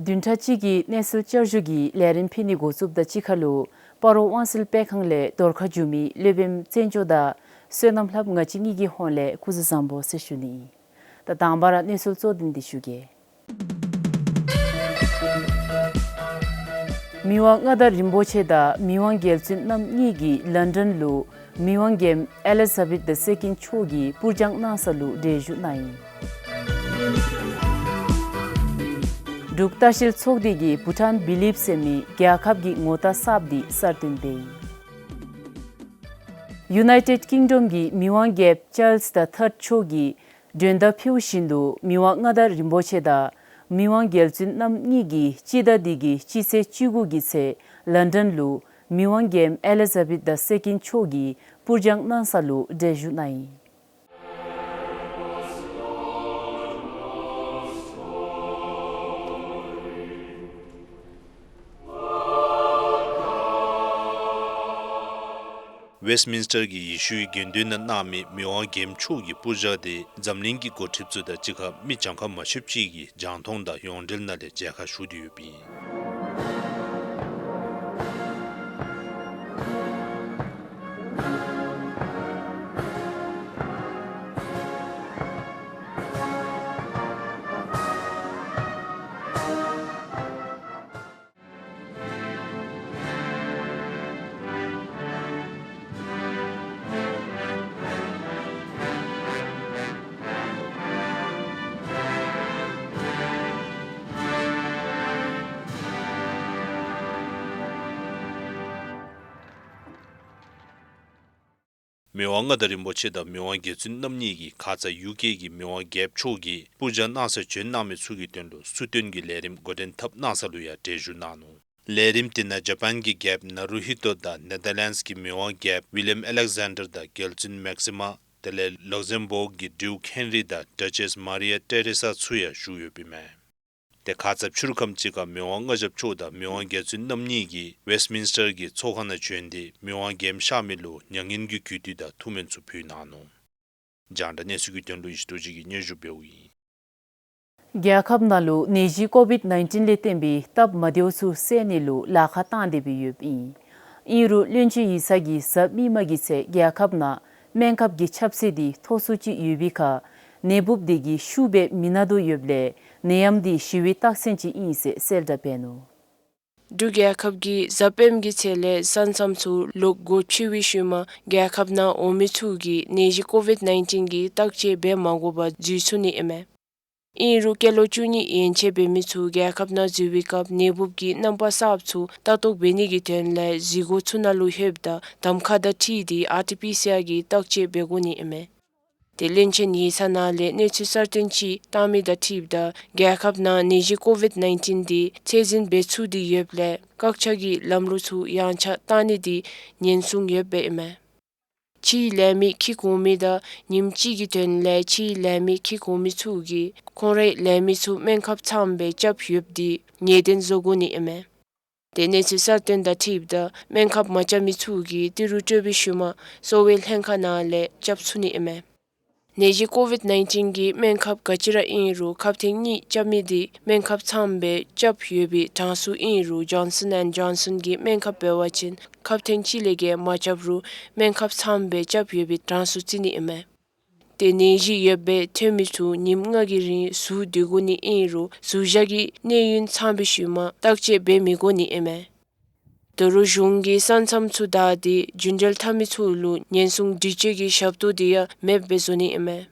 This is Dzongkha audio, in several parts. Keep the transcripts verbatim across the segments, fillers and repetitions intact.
བདུན་ཕྲག་གཅིག་གི་གནས་ཚུལ་བསྐྱར་ཞུ་གི་ལས་རིམ་ཕུལ་ནི་འགོ་བཙུགསཔ་ད་གཅིག་ཁར་ལུ་སྤ་རོ་དབང་སེལ་སྤེལ་ཁང་ལས་བརྡ་ཁ་ཞུ་མི་སློབ་དཔོནམ་བཙན་སྐྱོགས་དང་བསོད་ནམས་ལྷབ་ང་བཅས་གཉིས་ཀྱི་ཧོངས་ལས་སྐུ་གཟུགས་བཟང་པོ་ཟེར་ཞུ་ནི། ད་དང་པ་ར་གནས་ཚུལ་གཙོ་དོན་འདི་ཞུ་གེ། མི་དབང་མངའ་བདག་རིན་པོ་ཆེ་དང་མི་དབང་རྒྱལ་བཙུན་རྣམ་གཉིས་ཀྱིས་ལཱན་ཌཱན་ལུ་མི་དབང་རྒྱལམོ་ཨེ་ལི་ཛ་བེཐ་ད་སེ་ཀེནཌ་མཆོག་གི་སྤུར་སྦྱང་གནང་ས་ལུ་གྲལ་བཞུགས་གནང་ཡི། འབྲུག་ལྟ་བཤལ་ཚོགས་སྡེ་གིས་བྷུ་ཊཱན་བི་ལིབ་ཟེར་མི་རྒྱལ་ཁབ་ཀྱི་ངོ་རྟགས་གསརཔ་འདི་གསར་བཏོན་འབད་ཡི། ཡུ་ནའི་ཊེཌ་ཀིང་ཌོམ་གྱི་མི་དབང་རྒྱལཔོ་ཅཱལསི་ད་ཐརཌ་མཆོག་གིས་མགྲོན་བརྡ་ཕུལཝ་བཞིན་དུ་མི་དབང་མངའ་བདག་རིན་པོ་ཆེ་དང་མི་དབང་རྒྱལ་བཙུན་རྣམ་གཉིས་ཀྱིས་སྤྱི་ཟླ་འདི་གི་སྤྱི་ཚེས་བཅུ་དགུ་གི་ཚེ་ལཱན་ཌཱན་ལུ་མི་དབང་རྒྱལམོ་ཨེ་ལི་ཛ་བེཐ་ད་སེ་ཀེནཌ་མཆོག་གི་སྤུར་སྦྱང་གནང་ས་ལུ་གྲལ་བཞུགས་གནང་ཡི། ཝེསཊ་མིནསི་ཊར་གྱི་ཡེ་ཤུའི་དགེ་འདུན་ནང་གནང་མི་མི་དབང་རྒྱལམོ་མཆོག་གི་སྤུར་སྦྱང་དེ་འཛམ་གླིང་གི་འགོ་ཁྲིདཔ་ཚུ་དང་གཅིག་ཁར་མི་གྱངས་ཁ་མ་ཆོདཔ་ཅིག་གིས་རྒྱང་མཐོང་དང་ཡོངས་འབྲེལ་ནང་ལས་མཇལ་ཁ་ཞུ་སྟེ་ཡོདཔ་ཨིན། མི་དབང་མངའ་བདག་རིན་པོ་ཆེ་དང་མི་དབང་རྒྱལ་བཙུན་རྣམ་གཉིས་ཀྱིས་ཁ་ཙ་ཡུ་ཀེ་གི་མི་དབང་རྒྱལཔོ་མཆོག་གི་སྤུར་སྦྱང་གནང་སར་བྱོན་གནང་མི་ཚུ་གི་དོན་ལུ་གསོལ་སྟོན་གྱི་ལས་རིམ་འགོ་འདྲེན་འཐབ་གནང་ས་ལུ་ཡང་གྲལ་བཞུགས་གནང་ནུག། ལས་རིམ་དེ་ནང་ཇ་པཱན་གྱི་རྒྱལཔོ་ནཱ་རུ་ཧི་ཏོ་དང་ནེ་དར་ལེནཌསི་གི་མི་དབང་རྒྱལཔོ་ཝི་ལིམ་ཨ་ལེག་ཟན་ཌར་དང་རྒྱལ་བཙུན་མེག་སི་མ་དེ་ལས་ལག་ཟེམ་བོརྒ་གི་ཌིའུཀ་ཧེན་རི་དང་ཌ་ཅེསི་མ་རི་ཡ་ཏེ་རེ་ས་ཚུ་ཡང་བཞུགས་ཡོདཔ་ཨིན་མས། དེ་ཁ་ཙ་ཕྱི་རུ་ཁམས་ཅིག་ཁར་མི་དབང་མངའ་ཞབས་མཆོག་དང་མི་དབང་རྒྱལ་བཙུན་རྣམ་གཉིས་ཀྱིས་ཝེསཊ་མིནསི་ཊར་གྱི་ཚོགས་ཁང་ནང་བྱོན་ཏེ་མི་དབང་རྒྱལམོ་གཤགས་མི་ལུ་མྱ་ངན་གྱི་གུས་འདུད་དང་ཐུགས་སྨོན་ཚུ་ཕུལ་གནང་ནུག། རྒྱང་བསྒྲགས་གནས་ཚུལ་གྱི་དོན་ལུ་ཡེ་ཤེས་རྡོ་རྗེ་གིས་སྙན་ཞུ་འབདཝ་ཨིན། རྒྱལ་ཁབ་ནང་ལུ་ནད་གཞི་ཀོ་བིཌ་ནའིན་ཊིན་ལས་བརྟེན་པའི་སྟབས་མ་བདེཝ་ཚུ་སེལ་ནི་ལུ་ལཱ་ཁག་བཏང་སྟེ་སྦེ་ཡོདཔ་ཨིན། ཨིན་རུང་བློན་ཆེན་ཡིག་ཚང་གིས་གཟའ་མིག་དམར་གྱི་ཚེ་རྒྱལ་ཁབ་ནང་སྨན་ཁབ་ཀྱི་ཁྱབ་ཚད་འདི་མཐོ་སུ་ཅིག་ཡོད་པའི་ཁར་ནད་འབུཔ་འདི་གིས་ཤུགས་སྦེ་མི་ན་དོ་ཡོདཔ་ལས་ནད་ཡམས་འདི་ཞི་བའི་རྟགས་མཚན་ཅིག་ཨིན་ཟེར་གསལ་བསྒྲགས་འབད་ནུག། འབྲུག་རྒྱལ་ཁབ་ཀྱིས་གཟའ་སྤེནམ་གྱི་ཚེ་ལས་ས་མཚམས་ཚུ་ལོག་སྒོ་ཕྱེ་བའི་ཤུལ་མ་རྒྱལ་ཁབ་ནང་འོང་མི་ཚུ་གིས་ནད་གཞི་ཀོ་བིཌ་ནའིན་ཊིན་གྱི་བརྟག་དཔྱད་འབད་མ་དགོ་པར་འཛུལ་ཚུགས་ནི་ཨིན་མས། ཨིན་རུང་སྐྱེས་ལོ་བཅུ་གཉིས་ཡན་ཆད་འབད་མི་ཚུ་རྒྱལ་ཁབ་ནང་འཛུལ་བའི་སྐབས་ནད་འབུཔ་ཀྱི་རྣམ་པ་གསརཔ་ཚུ་ལྟ་རྟོག་འབད་ནི་གི་དོན་ལས་འཛུལ་སྒོ་ཚུ་ནང་ལུ་ལྷོདཔ་ད་གདམ་ཁ་དང་འཁྲིལ་ཏེ་ཨར་ཊི་པི་སི་ཨར་གྱི་བརྟག་དཔྱད་འབད་དགོ་ནི་ཨིན་མས། དེ་བློན་ཆེན་ཡིག་ཚང་ནང་ལས་གནས་ཚུལ་གསར་བཏོན་ཅིག་བཏང་མི་དང་འཁྲིལཝ་ད་རྒྱལ་ཁབ་ནང་ནད་གཞི་ཀོ་བིཌ་ནའིན་ཊིན་འདི་ཚད་འཛིན་འབད་ཚུགས་ཏེ་ཡོདཔ་ལས་བཀག་ཆ་གི་ལམ་ལུགས་ཚུ་ཡང་ཆག་བཏང་ནི་འདི་ཉེན་སྲུང་ཡོདཔ་ཨིན་མས། ཕྱིའི་ལས་མི་འཁྱིད་འོང་མི་དང་ཉིནམ་གཅིག་གི་དོན་ལས་ཕྱིའི་ལས་མི་འཁྱིད་འོང་མི་ཚུ་གིས་ཁོང་རའི་ལས་མི་ཚུ་སྨན་ཁབ་ཚངམ་སྦེ་རྐྱབ་ཡོདཔ་འདི་ངེས་གཏན་བཟོ་དགོ་ནི་ཨིན་མས། དེ་གནས་ཚུལ་གསར་བཏོན་དང་འཁྲིལཝ་ད་སྨན་ཁབ་མ་རྐྱབ་མི་ཚུ་གིས་ཏི་རུ་སྤྲོད་པའི་ཤུལ་མ་གསོ་བའི་ལྷན་ཁག་ནང་ལས་རྐྱབ་ཚུགས་ནི་ཨིན་མས། ནད་གཞི་ཀོ་བིཌ་ནའིན་ཊིན་གྱི་སྨན་ཁབ་ག་ཅི་ར་ཨིན་རུང་ཁབ་ཐེངས་གཉིས་རྐྱབ་མི་འདི་སྨན་ཁབ་ཚངམ་སྦེ་རྐྱབ་ཡོད་པའི་གྲངས་སུ་ཨིན་རུང་ཇོན་སཱོན་ཨེནཌ་ཇོན་སཱོན་གྱི་སྨན་ཁབ་འབད་བ་ཅིན་ཁབ་ཐེངས་གཅིག་ལས་བརྒལ་མ་རྐྱབ་རུང་སྨན་ཁབ་ཚངམ་སྦེ་རྐྱབ་ཡོད་པའི་གྲངས་སུ་བརྩི་ནི་ཨིན་མས། དེ་ནད་གཞི་ཡོདཔ་སྦེ་ཐོན་མི་ཚུ་ཉིནམ་ལྔ་གི་རིང་ཟུར་སྡོད་དགོ་ནི་ཨིན་རུང་ཟུར་བཞག་གི་གནས་ཡུན་ཚང་པའི་ཤུལ་མ་བརྟག་དཔྱད་འབད་མི་དགོ་ནི་ཨིན་མས། ད་རུང་གཞུང་གིས་ས་མཚམས་ཚུ་བདའ་སྟེ་རྒྱུན་འགྲུལ་འཐབ་མི་ཚུ་ལུ་ཉེན་སྲུང་སྒྲིག་གཅོད་ཀྱི་ཞབས་ཏོག་དེ་ཡང་མེདཔ་སྦེ་བཟོ་ནི་ཨིན་མས།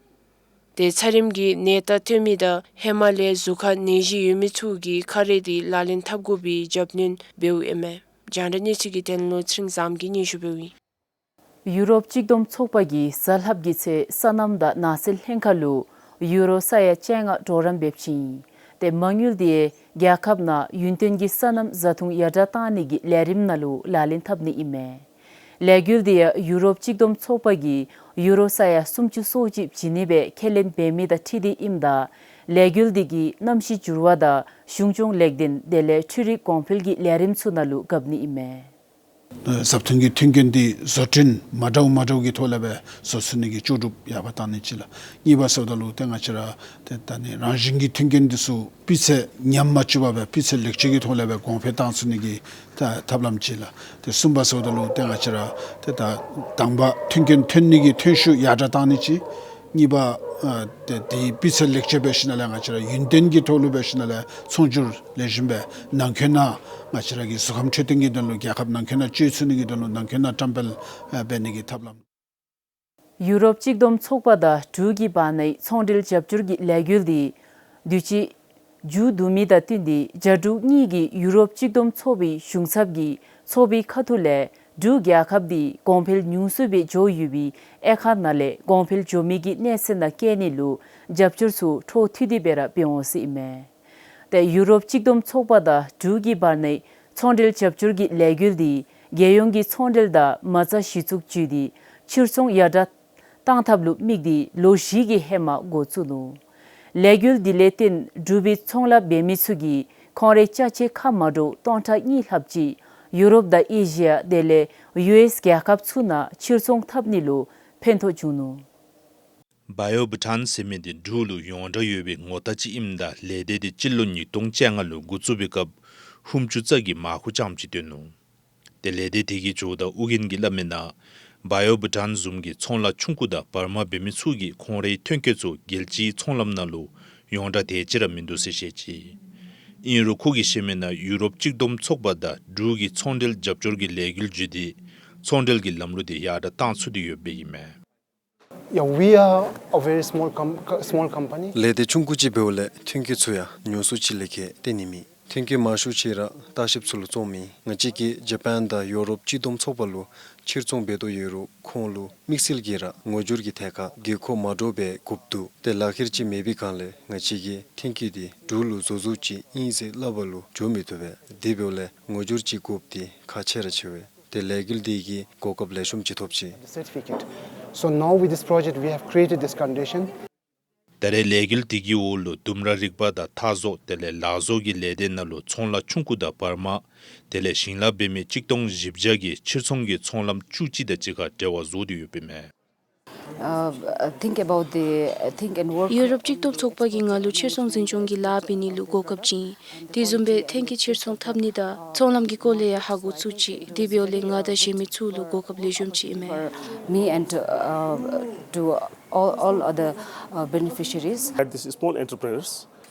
དེ་ཚེ་རིངམ་གྱི་ནད་རྟགས་ཐོན་མི་དང་ཧེ་མ་ལས་གཟུགས་ཁར་ནད་གཞི་ཡོད་མི་ཚུ་གིས་ཁ་རས་དེ་ལག་ལེན་འཐབ་དགོ་པའི་རྒྱབ་སྣོན་འབདཝ་ཨིན་མས། རྒྱང་བསྒྲགས་གནས་ཚུལ་གྱི་དོན་ལུ་ཚེ་རིང་བཟངམོ་གིས་སྙན་ཞུ་འབདཝ་ཨིན། ཡུ་རོབ་གཅིག་བསྡོམས་ཚོགས་པ་གིས་གཟའ་ལྷགཔ་གི་ཚེ་སོ་ནམ་དང་ནགས་ཚལ་ལྷན་ཁག་ལུ་ཡུ་རོ་ས་ཡ་བཅོ་ལྔ་གྲོགས་རམ་འབད་བྱིན་ཡི། དེ་མ་དངུལ་དེ་རྒྱལ་ཁབ་ནང་ཡུན་བརྟན་གྱི་སོ་ནམ་བཟའ་འཐུང་ཡར་དྲག་བཏང་ནི་གི་ལས་རིམ་ནང་ལུ་ལག་ལེན་འཐབ་ནི་ཨིན་མས། ལས་འགུལ་དེ་ཡང་ཡུ་རོབ་གཅིག་བསྡོམས་ཚོགས་པ་གིས་ཡུ་རོ་ས་ཡ་སུམ་ཅུ་སོ་གཅིག་བྱིན་ནི་སྦེ་ཁས་ལེན་འབད་མི་དང་འཁྲིལ་ཏེ་ཨིནམ་ད་ལས་འགུལ་དེ་གིས་གནམ་གཤིས་འགྱུར་བ་དང་གཞུང་སྐྱོང་ལེགས་ལྡན་དེ་ལས་འཕྲུལ་རིག་གོང་འཕེལ་གྱི་ལས་རིམ་ཚུ་ནང་ལུ་འགབ་ནི་ཨིན་མས། ཨ་བཟའ་འཐུང་གི་མཐུན་རྐྱེན་འདི་བཟོ་སྐྲུན་མ་འདྲཝ་མ་འདྲཝ་གི་ཐོག་ལས་སྦེ་བཟོ་ཚུགས་ནི་གི་ལྕོགས་གྲུབ་ཡར་འཕར་བཏང་ནི་ཅིག་ལགས། གཉིས་པ་ཟེརཝ་ད་ལུ་ཏེ་ང་བཅས་ར་ཏེ་ད་ནི་རང་བཞིན་གྱི་མཐུན་རྐྱེན་འདི་ཚུ་སྤུས་ཚད་ཉམས་མ་བཅུག་པར་སྦེ་སྤུས་ཚད་ལེགས་བཅོས་ཀྱི་ཐོག་ལས་སྦེ་གོང་འཕེལ་བཏང་ཚུགས་ནི་གི་ད་ཐབས་ལམ་ཅིག་ལགས། ཏེ་གསུམ་པ་ཟེརཝ་ད་ལུ་ཏེ་ང་བཅས་ར་ཏེ་ད་དང་པ་མཐུན་རྐྱེན་ཐོན་ནི་གི་ཐོན་ཤུགས་ཡར་དྲག་བཏང་ནི་ཅིག། གཉིས་པ་ཨ་ཏེ་དེའི་སྤུས་ཚད་ལེགས་བཅོས་འབད་ཞིནམ་ལས་ང་བཅས་ར་ཡུན་བརྟན་གྱི་ཐོག་ལུ་འབད་ཞིནམ་ལས་ཚོང་སྒྱུར་ལེགས་ཤོམ་སྦེ་ནང་འཁོད་ནང་ང་བཅས་ར་གི་གཟུགས་ཁམས་འཕྲོད་བསྟེན་གྱི་དོན་ལུ་རྒྱལ་ཁབ་ནང་འཁོད་ནང་སྤྱོད་ཚུགས་ནི་གི་དོན་ལུ་ནང་འཁོད་ནང་བཀྲམ་སྤེལ་ཨ་འབད་ནི་གི་ཐབས་ལམ། ཡུ་རོབ་གཅིག་བསྡོམས་ཚོགས་པ་དང་འབྲུག་གི་བར་ནའི་ཚོང་འབྲེལ་རྒྱབ་སྐྱོར་གྱི་ལས་འགུལ་འདི་དུས་ཅི་མཇུག་བསྡུ་མི་དང་བསྟུན་ཏེ་རྒྱ་འབྲུག་གཉིས་ཀྱི་ཡུ་རོབ་གཅིག་བསྡོམས་ཚོགས་པའི་གཞུང་ཚབ་ཀྱི་ཚོགས་པའི་ཁ་ཐུག་ལས་འབྲུག་རྒྱལ་ཁབ་འདི་གོང་འཕེལ་ཉུང་སུ་སྦེ་འགྱོ་ཡོད་པའི་དབྱེ་ཁག་ནང་ལས་གོང་འཕེལ་འགྱོ་མི་གི་གནས་ཚད་ནང་བསྐྱལ་ནི་ལུ་རྒྱབ་སྐྱོར་ཚུ་འཕྲོ་མཐུད་དེ་སྦེ་ར་འབད་འོང་ཟེར་ཨིན་མས། ཏེ་ཡུ་རོབ་གཅིག་བསྡོམས་ཚོགས་པ་དང་འབྲུག་གི་བར་ནའི་ཚོང་འབྲེལ་རྒྱབ་སྐྱོར་གྱི་ལས་འགུལ་འདི་རྒྱལ་ཡོངས་ཀྱི་ཚོང་འབྲེལ་དང་མ་རྩ་གཞི་བཙུགས་བརྒྱུད་དེ་ཕྱིར་ཚོང་ཡར་དྲག་བཏང་ཐབས་ལུ་དམིགས་ཏེ་ལོ་བཞི་གི་ཧེ་མ་འགོ་བཙུགས་ནུག། ལས་འགུལ་འདི་ལས་བརྟེན་འབྲུག་པའི་ཚོང་ལཱ་འབད་མི་ཚུ་གིས་ཁོང་རའི་ཅ་ཆས་ཁག་མ་འདྲཝ་སྟོང་ཕྲག་གཉིས་ལྷགཔ་ཅིག་ཡུ་རོབ་དང་ཨེ་ཤི་ཡ་དེ་ལས་ཡུ་ཨེསི་རྒྱལ་ཁབ་ཚུ་ནང་ཕྱིར་ཚོང་འཐབ་ནི་ལུ་ཕན་ཐོགས་བྱུང་ནུག། བ་ཡོ་བྷུ་ཊཱན་ཟེར་མི་འདི་འབྲུག་ལུ་ཡོངས་གྲགས་ཡོད་པའི་ངོ་རྟགས་ཅིག་ཨིནམ་ད་ལས་སྡེ་འདི་སྤྱི་ལོ་ཉིས་སྟོང་བཅོ་ལྔ་ལུ་འགོ་བཙུགས་པའི་སྐབས་ཧུམ་ཅུ་རྩ་གི་མར་ཁུ་རྐྱངམ་ཅིག་བཏོན་ནུག། ཏེ་ལས་སྡེ་དེ་གི་ཇོ་བདག་ཨོ་རྒྱན་གྱིས་སླབ་མིའི་ནང་བ་ཡོ་བྷུ་ཊཱན་བཟུམ་གྱི་ཚོང་ལཱ་ཆུང་ཀུ་དང་བར་མ་འབད་མི་ཚུ་གིས་ཁོང་རའི་ཐོན་སྐྱེད་ཚུ་རྒྱལ་སྤྱིའི་ཚོང་ལམ་ནང་ལུ་ཡོངས་གྲགས་དེ་ཅིག་ར་མིན་འདུག་ཟེར་བཤད་ཅི། ཨིན་རུང་ཁོ་གིས་བཤད་མིའི་ནང་ཡུ་རོབ་གཅིག་བསྡོམས་ཚོགས་པ་དང་འབྲུག་གི་ཚོང་འབྲེལ་རྒྱབ་སྐྱོར་གྱི་ལས་འགུལ་བརྒྱུད་དེ་ཚོང་འབྲེལ་གྱི་ལམ་ལུགས་དེ་ཡར་དྲག་བཏང་ཚུགས་ཏེ་ཡོདཔ་ཨིན་མས། Yeah, we are a very small com-, co-, small company. ལས་སྡེ་ཆུང་ཀུ་ཅིག་འབདཝ་ལས་ཐོན་སྐྱེད་ཚུ་ཡང་ཉུང་སུ་ཅིག་ལས་བརྒལ་བཏོན་ནི་མེད། ཐོན་སྐྱེད་མང་ཤོས་ཅིག་ར་ལྟ་བཤལཔ་ཚུ་ལུ་བཙོང་མི་ཨིན། ང་བཅས་ཀྱིས་ཇ་པཱན་དང་ཡོ་རོབ་གཅིག་བསྡོམས་ཚོགས་པ་ལུ་ཕྱིར་ཚོང་འབད་དོ་ཡོད་རུང་ཁོང་ལུ་དམིགས་བསལ་གྱིས་ར་ངོ་སྒྱུར་གྱི་ཐད་ཁར་དགོས་མཁོ་མ་འདྲཝ་སྦེ་དགོཔ་འདུག། ཏེ་ལག་ཁྱེར་ཅིག་མེད་པའི་སྒང་ལས་ང་བཅས་ཀྱིས་ཐོན་སྐྱེད་འདི་འབྲུག་ལུ་བཟོ་བཟོཝ་ཅིག་ཨིན་ཟེར་སླབ་པ་ལུ་འགྱོ་མི་བཏུབ་པས། དེ་འབདཝ་ལས་ངོ་སྒྱུར་ཅིག་དགོཔ་འདི་ཁག་ཆེ་ར་ཆེ་བས། ཏེ་ལས་འགུལ་འདི་གིས་གོ་སྐབས་ལེགས་ཤོམ་ཅིག་ཐོབ་ཅི། The certificate. So now with this project we have created this condition. ད་རེས་ལས་འགུལ་འདི་གི་འོག་ལུ་ལྡུམ་ར་རིག་པ་དང་མཐའ་བཟོ་དེ་ལས་ལག་བཟོ་གི་ལས་སྡེ་ནང་ལུ་ཚོང་ལཱ་ཆུང་ཀུ་དང་བར་མ་དེ་ལས་ཞིང་ལཱ་འབད་མི་གཅིག་སྟོང་བཞི་བརྒྱ་གིས་ཕྱིར་ཚོང་གི་ཚོང་ལམ་བཅུ་གཅིག་དང་གཅིག་ཁར་འབྲེལ་བ་བཟོ་སྟེ་ཡོདཔ་ཨིན་མས། Uh, think about the, uh, think and work. ཡུ་རོབ་གཅིག་བསྡོམས་ཚོགས་པ་གིས་ང་ལུ་ཕྱིར་ཚོང་འཛིན་སྐྱོང་གི་ལཱ་འབད་ནི་ལུ་གོ་སྐབས་བྱིན། དེ་བཟུམ་སྦེ་ཐོན་སྐྱེད་ཕྱིར་ཚོང་འཐབ་ནི་དང་ཚོང་ལམ་གྱི་སྐོར་ལས་ཡང་ཧ་གོ་ཚུགས་ཅི། དེ་འབདཝ་ལས་ང་དང་གཞན་མི་ཚུ་ལུ་གོ་སྐབས་ལེགས་ཤོམ་ཅིག་ཨིན་མས། For me and, uh, to all, all other, uh, beneficiaries. At this small entrepreneurs,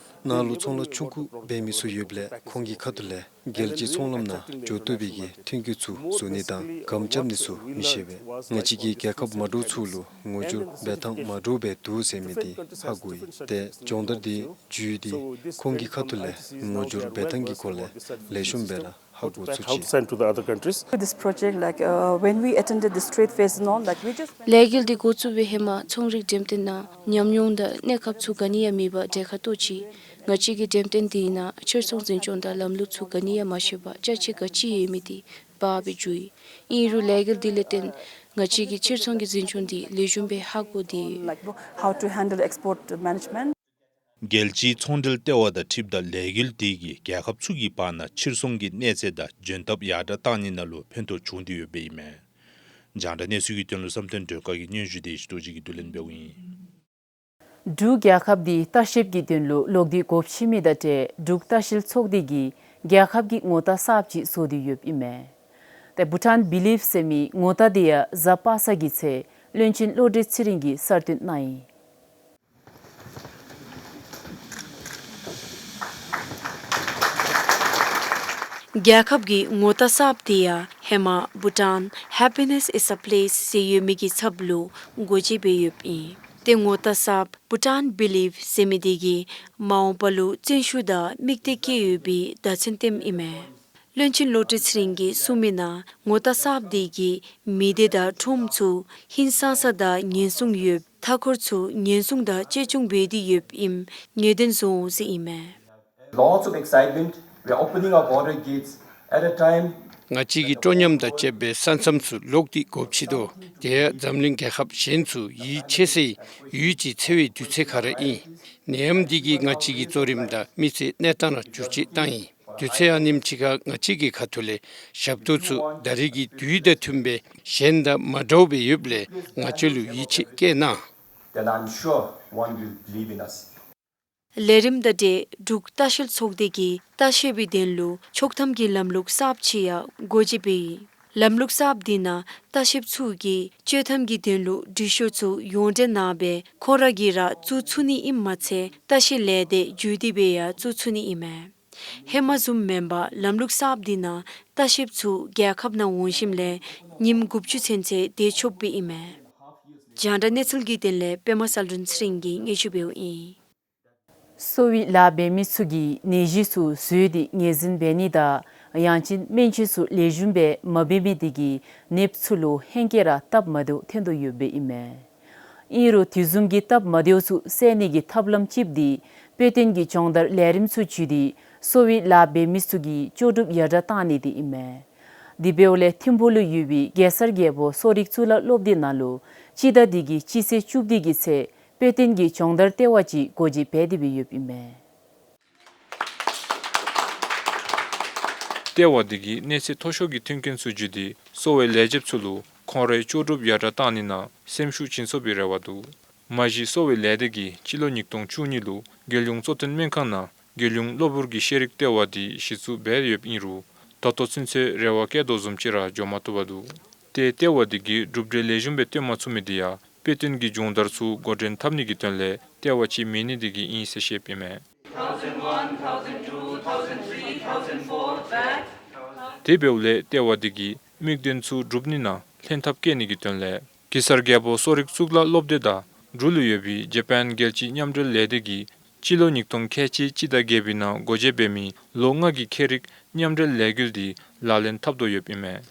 ནང་ལུ་ཚོང་ལཱ་ཆུང་ཀུ་འབད་མི་ཚུ་ཡོདཔ་ལས་ཁོང་གི་ཁ་ཐུག་ལས་རྒྱལ་སྤྱིའི་ཚོང་ལམ་ནང་འགྱོ་བཏུབ་པའི་གི་ཐོན་སྐྱེད་ཚུ་བཟོ་ནི་དང་སྒམ་རྐྱབ་ནི་ཚུ་མི་ཤེས་པས། ང་བཅས་ཀྱིས་རྒྱལ་ཁབ་མ་འདྲཝ་ཚུ་ལུ་ངོ་སྒྱུར་འབད་ཐངས་མ་འདྲཝ་སྦེ་འདུག་ཟེར་མི་འདི་ཧ་གོ་ཡི། ཏེ་སྦྱོང་བརྡར་འདི་བརྒྱུད་དེ་ཁོང་གི་ཁ་ཐུག་ལས་ངོ་སྒྱུར་འབད་ཐངས་ཀྱི་སྐོར་ལས་ལེགས་ཤོམ་སྦེ་ར་ཧ་གོ་ཚུགས་ཅི། Outside to the other countries. This project, like, uh, when we attended this trade fairs and all, like, we just ལས་འགུལ་འདི་འགོ་བཙུགས་པའི་ཧེ་མ་ཚོང་རིག་འགྲེམས་སྟོན་ནང་ཉམས་མྱོང་དང་གནས་སྐབས་ཚུ་ག་ནི་ཡང་མེད་པར་གྲལ་ཁར་གཏོགས་ཅི། ང་བཅས་ཀྱིས་འགྲེམས་སྟོན་འདི་ནང་ཕྱིར་ཚོང་འཛིན་སྐྱོང་དང་ལམ་ལུགས་ཚུ་ག་ནི་ཡང་མ་ཤེས་པར་ཅ་ཆས་ག་ཅི་ཡོད་མི་འདི་འབག་སྦེ་འགྱོ་ཡི། ཨིན་རུང་ལས་འགུལ་འདི་ལས་བརྟེན་ང་བཅས་ཀྱིས་ཕྱིར་ཚོང་གི་འཛིན་སྐྱོང་འདི་ལེགས་ཤོམ་སྦེ་ཧ་གོ་སྟེ། Like, how to handle export management. རྒྱལ་སྤྱིའི་ཚོང་འབྲེལ་ལྟེ་བ་དང་འཁྲིལཝ་ད་ལས་འགུལ་འདི་གིས་རྒྱལ་ཁབ་ཚུ་གི་བར་ན་ཕྱིར་ཚོང་གི་གནས་ཚད་དང་འཇོན་ཐང་ཡར་དྲག་བཏང་ནི་ནང་ལུ་ཕན་ཐོགས་བྱུང་སྟེ་ཡོདཔ་ཨིན་མས། རྒྱང་བསྒྲགས་གནས་ཚུལ་གྱི་དོན་ལུ་བསམ་གཏན་སྒྲོལ་དཀར་གྱི་སྙན་ཞུ་དེ་ཞུ་དོ་ཅིག་གིས་བསྡུ་ལེན་འབདཝ་ཨིན། འབྲུག་རྒྱལ་ཁབ་འདི་ལྟ་བཤལཔ་གི་དོན་ལུ་ལོག་སྟེ་སྒོ་ཕྱེ་མི་དང་འབྲེལ་འབྲུག་ལྟ་བཤལ་ཚོགས་སྡེ་གིས་རྒྱལ་ཁབ་ཀྱི་ངོ་རྟགས་གསརཔ་ཅིག་བཟོ་སྟེ་ཡོདཔ་ཨིན་མས། ཏེ་བྷུ་ཊཱན་བི་ལིབ་ཟེར་མི་ངོ་རྟགས་འདི་ཡང་གཟའ་པ་སངས་ཀྱི་ཚེ་བློན་ཆེན་བློ་གྲོས་ཚེ་རིང་གིས་གསར་བཏོན་གནང་ཡི། རྒྱལ་ཁབ་ཀྱི་ངོ་རྟགས་གསརཔ་དེ་ཡང་ཧེ་མ་Bhutan Happiness is a Place ཟེར་ཡོད་མི་གི་ཚབ་ལུ་འགོ་འབྱེད་འབད་ཡོདཔ་ཨིན། ཏེ་ངོ་རྟགས་གསརཔ་བྷུ་ཊཱན་བི་ལིབ་ཟེར་མི་དེ་གིས་མ་འོངས་པ་ལུ་བརྩོན་ཤུགས་དང་དམིགས་གཏད་བསྐྱེད་ཡོད་པའི་བརྡ་མཚོན་སྟོནམ་ཨིན་མས། བློན་ཆེན་བློ་གྲོས་ཚེ་རིང་གིས་གསུངས་མིའི་ནང་ངོ་རྟགས་གསརཔ་དེ་གིས་མི་སྡེ་དང་ཁྲོམ་ཚུ་ཧིང་སངས་ས་དང་ཉེན་སྲུང་ཡོདཔ་མཐའ་འཁོར་ཚུ་ཉེན་སྲུང་དང་གཅེས་སྐྱོང་འབད་དེ་ཡོདཔ་ཨིནམ་ངེས་གཏན་བཟོ་འོང་ཟེར་ཨིན་མས། Lots of excitement. We are opening our border gates at a time ང་བཅས་ཀྱིས་སྤྲོ་ཉམས་དང་བཅསཔ་སྦེ་ས་མཚམས་ཚུ་ལོག་སྟེ་སྒོ་ཕྱེ་དོ། དེ་ཡང་འཛམ་གླིང་རྒྱལ་ཁབ་གཞན་ཚུ་ཡིད་ཆེས་སའི་ཡུལ་གྱི་འཚེར་བའི་དུས་ཚོད་ཁར་ཨིན། ནད་ཡམས་འདི་གིས་ང་བཅས་ཀྱི་གཙོ་རིམ་དང་མི་ཚེའི་གནས་སྟངས་ར་འགྱུར་བཅོས་བཏང་ཡི། དུས་ཚོད་ཨ་ནེམ་ཅིག་ཁར་ང་བཅས་ཀྱི་ཁ་ཐུག་ལས་ཞབས་ཏོག་ཚུ་ད་རེས་ཀྱི་དུས་དང་མཐུན་པའི་གཞན་དང་མ་འདྲཝ་སྦེ་ཡོདཔ་ལས་ང་བཅས་ལུ་ཡིད་ཆེས་བསྐྱེད་གནང་། Then I'm sure one will believe in us. ལས་རིམ་དང་འབྲེལ་འབྲུག་ལྟ་བཤལ་ཚོགས་སྡེ་གིས་ལྟ་བཤལ་པའི་དོན་ལུ་ཆོག་ཐམ་གྱི་ལམ་ལུགས་གསརཔ་ཅིག་ཡང་སྒོ་འབྱེད་འབད་ཡི། ལམ་ལུགས་གསརཔ་འདི་ནང་ལྟ་བཤལཔ་ཚུ་གིས་ཆོག་ཐམ་གྱི་དོན་ལུ་འབྲི་ཤོག་ཚུ་ཡོངས་འབྲེལ་ནང་སྦེ་ཁོང་ར་གིས་ར་བཙུགས་ཚུགས་ནི་ཨིནམ་མ་ཚད་ལྟ་བཤལ་ལས་སྡེ་བརྒྱུད་དེ་སྦེ་ཡང་བཙུགས་ཚུགས་ནི་ཨིན་མས། ཧེ་མ་བཟུམ་མེན་པར་ལམ་ལུགས་གསརཔ་འདི་ནང་ལྟ་བཤལཔ་ཚུ་རྒྱལ་ཁབ་ནང་འོང་ཞིནམ་ལས་ཉིནམ་དགུ་བཅུ་ཚུན་ཚོད་སྡོད་ཆོགཔ་སྦེ་ཨིན་མས། རྒྱང་བསྒྲགས་གནས་ཚུལ་གྱི་དོན་ལས་པདྨ་གསལ་སྒྲོན་ཚེ་རིང་གིས་སྙན་ཞུ་འབདཝ་ཨིན། གསོ་བའི་ལཱ་འབད་མི་ཚུ་གིས་ནད་གཞི་ཚུ་འཛོལ་ཏེ་ངོས་འཛིན་འབད་ནི་དང་ཡང་ཅིན་སྨན་བཅོས་ཚུ་ལེགས་ཤོམ་སྦེ་མ་འབད་མི་དེ་གིས་ནདཔ་ཚུ་ལུ་ཧེང་སྐལ་ར་སྟབས་མ་བདེཝ་ཐོན་དོ་ཡོདཔ་ཨིན་མས། ཨིན་རུང་དེ་བཟུམ་གྱི་སྟབས་མ་བདེཝ་ཚུ་བསལ་ནི་གི་ཐབས་ལམ་ཅིག་འདི་དཔེ་སྟོན་གྱི་སྦྱོང་བརྡར་ལས་རིམ་ཚུ་བརྒྱུད་དེ་གསོ་བའི་ལཱ་འབད་མི་ཚུ་གི་ལྕོགས་གྲུབ་ཡར་དྲག་གཏང་ནི་དེ་ཨིན་མས། དེ་འབདཝ་ལས་ཐིམ་ཕུག་ལུ་ཡོད་པའི་གེ་སར་རྒྱལ་པོ་གསོ་རིག་གཙུག་ལག་སློབ་སྡེ་ནང་ལུ་སྤྱི་ཟླ་འདི་གི་སྤྱི་ཚེས་བཅུ་བདུན་གྱི་ཚེ་དཔེ་སྟོན་གྱི་སྦྱོང་བརྡར་ལྟེ་བ་ཅིག་སྒོ་འབྱེད་འབད་དེ་སྦེ་ཡོདཔ་ཨིན་མས། ལྟེ་བ་འདི་གིས་གནས་ཚད་མཐོ་ཤོས་ཀྱི་མཐུན་རྐྱེན་ཚུ་བརྒྱུད་དེ་གསོ་བའི་ལས་བྱེདཔ་ཚུ་ལུ་ཁོང་རའི་ལྕོགས་གྲུབ་ཡར་དྲག་གཏང་ནི་ནང་སེམས་ཤུགས་བྱིན་ཚུགས་པའི་རེ་བ་འདུག། མ་གཞི་གསོ་བའི་ལས་སྡེ་གིས་སྤྱི་ལོ་ཉིས་སྟོང་བཅུ་གཉིས་ལུ་རྒྱལ་ཡོངས་གཙོ་བསྟེན་སྨན་ཁང་ནང་རྒྱལ་ཡོངས་གློ་བུར་གྱི་ཤེས་རིག་ལྟེ་བ་འདི་གཞི་བཙུགས་འབད་ཡོདཔ་ཨིན་རུང་ད་ལྟོ་ཚུན་ཚོད་རེ་བ་བསྐྱེད་དོ་བཟུམ་ཅིག་ར་འགྱོ་མ་བཏུབ་པར་འདུག། ཏེ་ལྟེ་བ་འདི་གིས་གྲུབ་འབྲས་ལེགས་ཤོམ་སྦེ་སྟོན་མ་ཚུགས་མི་འདི་ཡང་དཔེ་སྟོན་གྱི་སྦྱོང་བརྡར་ཚུ་འགོ་འདྲེན་འཐབ་ནི་གི་དོན་ལས་ལྟེ་བ་ཅིག་མེད་ནི་འདི་གིས་ཨིན་ཟེར་བཤདཔ་ཨིན་མས། དེ་འབདཝ་ལས་ལྟེ་བ་འདི་གིས་དམིགས་དོན་ཚུ་སྒྲུབ་ནི་ནང་ལྷན་ཐབས་བསྐྱེད་ནི་གི་དོན་ལས་གེ་སར་རྒྱལ་པོ་གསོ་རིག་གཙུག་ལག་སློབ་སྡེ་དང་འབྲུག་ལུ་ཡོད་པའི་ཇ་པཱན་རྒྱལ་སྤྱིའི་མཉམ་འབྲེལ་ལས་སྡེ་གིས་སྤྱི་ལོ་ཉིས་སྟོང་ཁལ་གཅིག་སྤྱི་ཟླ་བརྒྱད་པའི་ནང་སྒོ་འབྱེད་འབད་མི་ལོ་ལྔ་གི་ཁྱད་རིག་མཉམ་འབྲེལ་ལས་འགུལ་འདི་ལག་ལེན་འཐབ་དོ་ཡོདཔ་ཨིན་མས།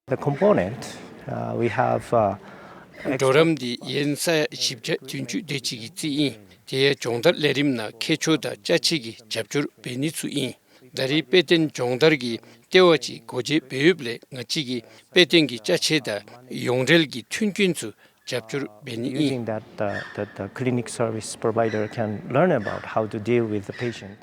The component, uh, we have, uh, གྲོགས་རམ་འདི་ཡན་ས་ཡ་བཞི་བརྒྱ་བདུན་ཅུ་དེ་ཅིག་གི་རྩིས་ཨིན། དེ་ཡང་སྦྱོང་བརྡར་ལས་རིམ་ནང་མཁས་མཆོག་དང་ཅ་ཆས་ཀྱི་རྒྱབ་སྐྱོར་འབད་ནི་ཚུ་ཨིན། ད་རེས་དཔེ་སྟོན་སྦྱོང་བརྡར་གྱི་ལྟེ་བ་ཅིག་སྒོ་འབྱེད་འབད་ཡོདཔ་ལས་ང་བཅས་ཀྱིས་དཔེ་སྟོན་གྱི་ཅ་ཆས་དང་ཡོངས་འབྲེལ་གྱི་མཐུན་རྐྱེན་ཚུ་རྒྱབ་སྐྱོར་འབད་ནི་ཨིན། Using that, uh, the, the clinic service provider can learn about how to deal with the patient.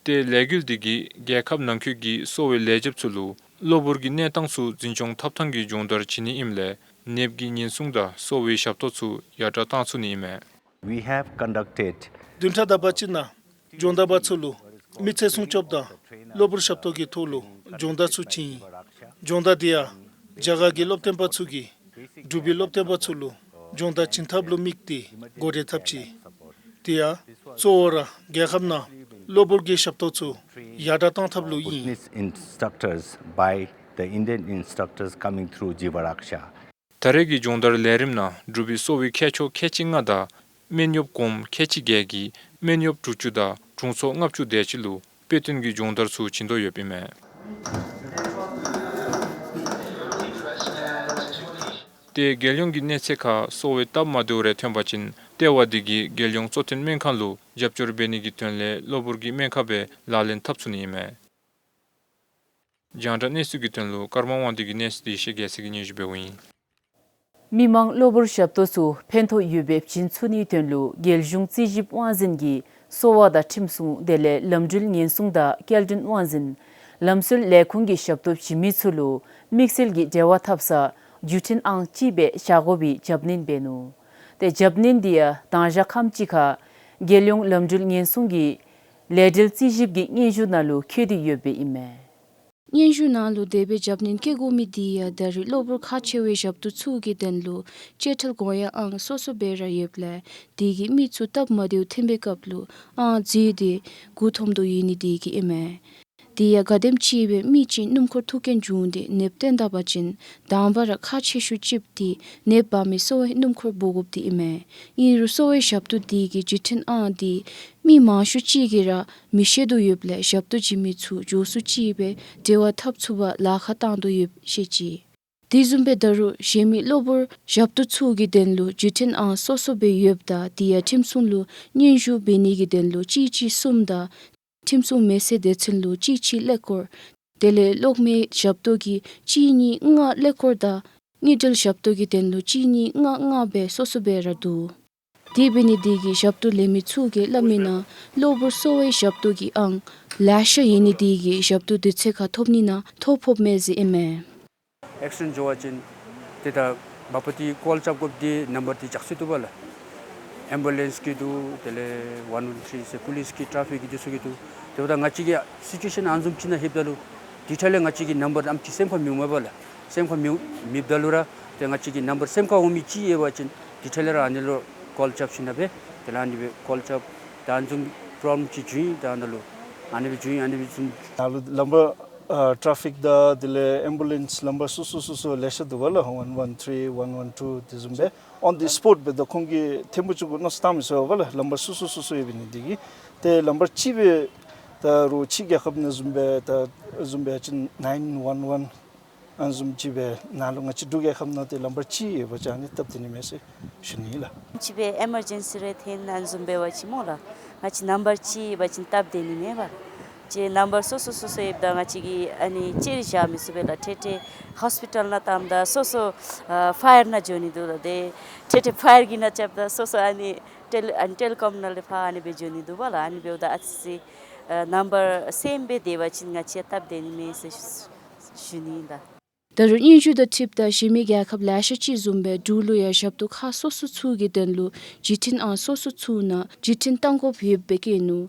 ཏེ་ལས་འགུལ་འདི་གིས་རྒྱལ་ཁབ་ནང་འཁོད་ཀྱི་གསོ་བའི་ལས་བྱེདཔ་ཚུ་ལུ་གློ་བུར་གྱི་གནས་སྟངས་ཚུ་འཛིན་སྐྱོང་འཐབ་ཐངས་ཀྱི་སྦྱོང་བརྡར་བྱིན་ནི་ཨིནམ་ལས་ནདཔ་གི་ཉེན་སྲུང་དང་གསོ་བའི་ཞབས་ཏོག་ཚུ་ཡར་དྲག་གཏང་ཚུགས་ནི་ཨིན་མས། We have conducted བདུན་ཕྲག་དག་པ་ཅིག་ནང་སྦྱོང་བརྡར་པ་ཚུ་ལུ་མི་ཚེ་སྲུང་སྐྱོབ་དང་གློ་བུར་ཞབས་ཏོག་གི་ཐོག་ལུ་སྦྱོང་བརྡར་ཚུ་བྱིན་ཡི། སྦྱོང་བརྡར་འདི་ཡང་རྒྱ་གར་གྱི་སློབ་སྟོན་པ་ཚུ་གིས་འབྲུག་པའི་སློབ་སྟོན་པ་ཚུ་ལུ་སྦྱོང་བརྡར་བྱིན་ཐབས་ལུ་དམིགས་ཏེ་འགོ་འདྲེན་འཐབ་ཅི། དེ་ཡང་གཙོ་བོ་ར་རྒྱལ་ཁབ་ནང་གློ་བུར་གྱི་ཞབས་ཏོག་ཚུ་ཡར་དྲག་གཏང་ཐབས་ལུ་ཨིན། Fitness instructors by the Indian instructors coming through Jeeva Raksha. ད་རེས་ཀྱི་སྦྱོང་བརྡར་ལས་རིམ་ནང་འབྲུག་པའི་གསོ་བའི་མཁས་མཆོག་ཁལ་གཅིག་ལྔ་དང་སྨན་གཡོགཔ་གོངམ་ཁལ་གཅིག་བརྒྱད་ཀྱིས་སྨན་གཡོགཔ་དྲུག་ཅུ་དང་དྲུང་འཚོ་ལྔ་བཅུ་དེ་ཅིག་ལུ་དཔེ་སྟོན་གྱི་སྦྱོང་བརྡར་ཚུ་བྱིན་དོ་ཡོདཔ་ཨིན་མས། ཏེ་རྒྱལ་ཡོངས་ཀྱི་གནས་ཚད་ཁར་གསོ་བའི་སྟབས་མ་བདེཝ་རེ་ཐོན་པ་ཅིན་ལྟེ་བ་འདི་གིས་རྒྱལ་ཡོངས་གཙོ་བསྟེན་སྨན་ཁང་ལུ་རྒྱབ་སྐྱོར་འབད་ནི་གི་དོན་ལས་གློ་བུར་གྱི་སྨན་ཁང་སྦེ་ལག་ལེན་འཐབ་ཚུགས་ནི་ཨིན་མས། རྒྱང་བསྒྲགས་གནས་ཚུལ་གྱི་དོན་ལུ་ཀརྨ་དབང་འདུས་ཀྱི་གནས་ཚུལ་འདི་ཤེས་རྒྱལ་མཚན་གྱིས་སྙན་ཞུ་འབདཝ་ཨིན། མི་མང་གློ་བུར་ཞབས་ཏོག་ཚུ་ཕན་ཐོགས་ཡོདཔ་སྦེ་བྱིན་ཚུགས་ནིའི་དོན་ལུ་རྒྱལ་གཞུང་རྩིས་ཞིབ་དབང་འཛིན་གྱིས་གསོ་བ་དང་ཁྲིམས་སྲུང་དེ་ལས་ལམ་འགྲུལ་ཉེན་སྲུང་དང་སྐྱེལ་འདྲེན་དབང་འཛིན་ལམ་སྲོལ་ལས་ཁུངས་ཀྱིས་ཞབས་ཏོག་བྱིན་མི་ཚུ་ལུ་དམིགས་བསལ་གྱི་འབྲེལ་བ་འཐབ་ས་བརྒྱུད་འཕྲིན་ཨང་གཅིག་སྦེ་བཞག་དགོ་པའི་རྒྱབ་སྣོན་འབད་ནུག། ཏེ་རྒྱབ་སྣོན་འདི་ཡང་དང་ཞག་ཁམས་ཅིག་ཁར་རྒྱལ་ཡོངས་ལམ་འགྲུལ་ཉེན་སྲུང་གི་ལས་འབྲེལ་རྩིས་ཞིབ་ཀྱི་སྙན་ཞུ་ནང་ལུ་འཁོད་དེ་ཡོདཔ་ཨིན་མས། སྙན་ཞུ་ནང་ལུ་དེ་སྦེ་རྒྱབ་སྣོན་བཀལ་དགོ་མི་འདི་ཡང་ད་རེས་གློ་བུར་ཁག་ཆེ་བའི་ཞབས་ཏོག་ཚུ་གི་དོན་ལུ་བཅད་ཁྲལ་དགོངས་ཡངས་ཨང་སོ་སོ་སྦེ་ར་ཡོདཔ་ལས་དེ་གིས་མི་ཚུ་སྟབས་མ་བདེཝ་ཐོན་པའི་སྐབས་ལུ་ཨང་འཛོལ་ཏེ་མགུ་འཐོམ་དོ་ཡོད་ནི་དེ་གིས་ཨིན་མས། དེ་ཡང་ག་དེམ་ཅིག་སྦེ་མི་ཅིག་སྣུམ་འཁོར་ཐུག་རྐྱེན་བྱུང་སྟེ་ནདཔ་བཏོན་ད་པ་ཅིན་དང་པ་ར་ཁག་ཆེ་ཤོས་ཅིག་འདི་ནདཔ་འབག་མི་གསོ་བའི་སྣུམ་འཁོར་འབོ་དགོཔ་འདི་ཨིན་མས། ཨིན་རུང་གསོ་བའི་ཞབས་ཏོག་འདི་གི་བརྒྱུད་འཕྲིན་ཨང་འདི་མི་མང་ཤོས་ཅིག་གིས་ར་མི་ཤེས་དོ་ཡོདཔ་ལས་ཞབས་ཏོག་བྱིན་མི་ཚུ་མགྱོགས་སུ་ཅིག་སྦེ་འབྲེལ་བ་འཐབ་ཚུགས་པར་ལཱ་ཁག་བཏང་དོ་ཡོདཔ་ཤེས་ཅི། དེ་བཟུམ་སྦེ་ད་རུང་གཞན་མི་གློ་བུར་ཞབས་ཏོག་ཚུ་གི་དོན་ལུ་བརྒྱུད་འཕྲིན་ཨང་སོ་སོ་སྦེ་ཡོདཔ་ད་དེ་ཡང་ཁྲིམས་སྲུང་ལུ་སྙན་ཞུ་འབད་ནི་གི་དོན་ལུ་གཅིག་གཅིག་གསུམ་དང་ཁྲིམས་སྲུང་མེད་སའི་སྡེ་ཚན་ལུ་གཅིག་གཅིག་ཀླད་ཀོར། དེ་ལས་གློག་མེའི་ཞབས་ཏོག་གི་གཅིག་གཉིས་ལྔ་ཀླད་ཀོར་དང་དངུལ་འབྲེལ་ཞབས་ཏོག་གི་དོན་ལུ་གཅིག་གཉིས་ལྔ་ལྔ་སྦེ་སོ་སོ་སྦེ་ར་འདུག། དེ་འབད་ནི་དེ་གིས་ཞབས་ཏོག་ལེན་མི་ཚུ་གིས་སླབ་མིའི་ནང་གློ་བུར་གསོ་བའི་ཞབས་ཏོག་གི་ཨང་ ལེ་ཤ་ཡོད་ནི་དེ་གིས་ཞབས་ཏོག་དུས་ཚོད་ཁར་ཐོབ་ནི་ནང་ཐོ་ཕོགཔ་མས་ཟེར་ཨིན་མས། ཨེག་སི་ཌེནཊ་འགྱོ་བ་ཅིན་ཏེ་ད་འབད་བ་ཏེ་ཀོལ་རྐྱབ་དགོཔ་འདི་ནམ་བར་འདི་ཇག་སི་འདུག་པ་ལགས། ཨེམ་བུ་ལེནསི་གི་འདུག། དེ་ལས་ཝན་ཝན་ཐི་རི་ཟེར་པོ་ལིསི་གི་ཊ་ཕིག་གི་འདི་ཚུ་གི་འདུག། དེ་འབདཝ་ད་ང་བཅས་ཀྱིས་སི་ཅུ་ཨེ་ཤཱན་ཨ་ནི་བཟུམ་ཅིག་ནང་ལྷོདཔ་ད་ལུ་དེ་འཕྲལ་ལས་ང་བཅས་ཀྱིས་ནམ་བར་ཨེམ་ཅིག་སེམས་ཁར་མི་འོང་པས་ལགས། སེམས་ཁར་མི་འོང་མེདཔ་ད་ལུ་ར་ཏེ་ང་བཅས་ཀྱིས་ནམ་བར་སེམས་ཁར་འོང་མི་ཅིག་ཡོད་པ་ཅིན་དེ་འཕྲལ་ལས་ར་ཨ་ནི་ལུ་ཀོལ་རྐྱབ་ཞིནམ་ལས་དེ་ལས་ཨ་ནི་སྦེ་ཀོལ་རྐྱབ། ད་ཨ་ནི་བཟུམ་པོ་རོབ་ལེམ་ཅིག་བྱུང་ཡི། ད་ཨ་ནཱ་ལུ་ཨ་ནི་སྦེ་བྱུང་ཡི། ཨ་ནི་སྦེ་བྱུང་། ད་ལུ་ལམ་བར་ཨ་ཊ་ཕིག་དང་དེ་ལས་ཨེམ་བུ་ལེནསི་ལམ་བར་སོ་སོ་སོ་སོ་ལེ་ཤ་འདུག་པ་ལགས། ཝན་ཝན་ཐི་རི་ཝན་ཝན་ཊུ་དེ་བཟུམ་སྦེ་ཨོན་དི་སི་པོཊ་སྦེ་ད་ཁོང་གིས་ཐེངས་མ་གཅིག་གུ་མནོ་བསམ་བཏང་མི་ཚུགས་པས་ལགས། ལམ་བར་སོ་སོ་སོ་སོ་ཡོད་པའི་ནི་དེ་གིས། ཏེ་ལམ་བར་གཅིག་སྦེ་ད་རུང་ཕྱི་རྒྱལ་ཁབ་ནང་བཟུམ་སྦེ་ད་བཟུམ་སྦེ་ཅིག་ནའིན་ཝན་ཝན་ཨ་ནི་བཟུམ་ཅིག་སྦེ་ནཱ་ལུ་ང་བཅས་འབྲུག་རྒྱལ་ཁབ་ནང་ཏེ་ལམ་བར་གཅིག་ཡོད་པ་ཅིན་ཨ་ནི་སྟབས་བདེ་ནི་མས་ཟེར་ཞུ་ནི་ལགས། ཅིག་སྦེ་ཨེ་མར་ཇེན་སི་རེ་ཐོན་ཨ་ནི་བཟུམ་འབད་བ་ཅིན་སྨོ་ལགས། ང་བཅས་ནམ་བར་གཅིག་ཡོད་པ་ཅིན་སྟབས་བདེ་ནི་མས་པ། ཅིག་ནམ་བར་སོ་སོ་སོ་སོ་ཡོདཔ་ད་ང་བཅས་ཀྱིས་ཨ་ནི་ཅིག་ར་བཞག་མི་ཚུགས་པས་ལགས། ཏེ་ཏེ་ཧོསི་པི་ཊལ་ནང་བཏངམ་ད་སོ་སོ་ཨ་ཕ་ཡར་ནང་འགྱོ་ནི་འདུག་ལགས། ཏེ་ཏེ་ཏེ་ཕ་ཡར་གྱི་ནང་རྐྱབ་ད་སོ་སོ་ཨ་ནི་ཊེ་ལི་ཨ་ནི་ཊེ་ལི་ཀོམ་ནང་ལས་ཕར་ཨ་ནི་སྦེ་འགྱོ་ནི་འདུག་པ་ལགས། ཨ་ནི་འབདཝ་ད་ཨ་ཙི་ཨ་ནམ་བར་སེམ་སྦེ་སྡོད་པ་ཅིན་ང་བཅས་སྟབས་བདེ་ནི་མས་ཟེར་ཞུ་ཞུ་ནི་ཨིན་ལགས། ད་རུང་སྙན་ཞུ་དང་འཁྲིལཝ་ད་གཞན་མི་རྒྱལ་ཁབ་ལེ་ཤ་ཅིག་བཟུམ་སྦེ་འབྲུག་ལུ་ཡང་ཞབས་ཏོག་ཁག་སོ་སོ་ཚུ་གི་དོན་ལུ་བརྒྱུད་འཕྲིན་ཨང་སོ་སོ་ཚུ་ནང་བརྒྱུད་འཕྲིན་བཏང་དགོཔ་ཡོདཔ་སྦེ་བཀོད་ནུག།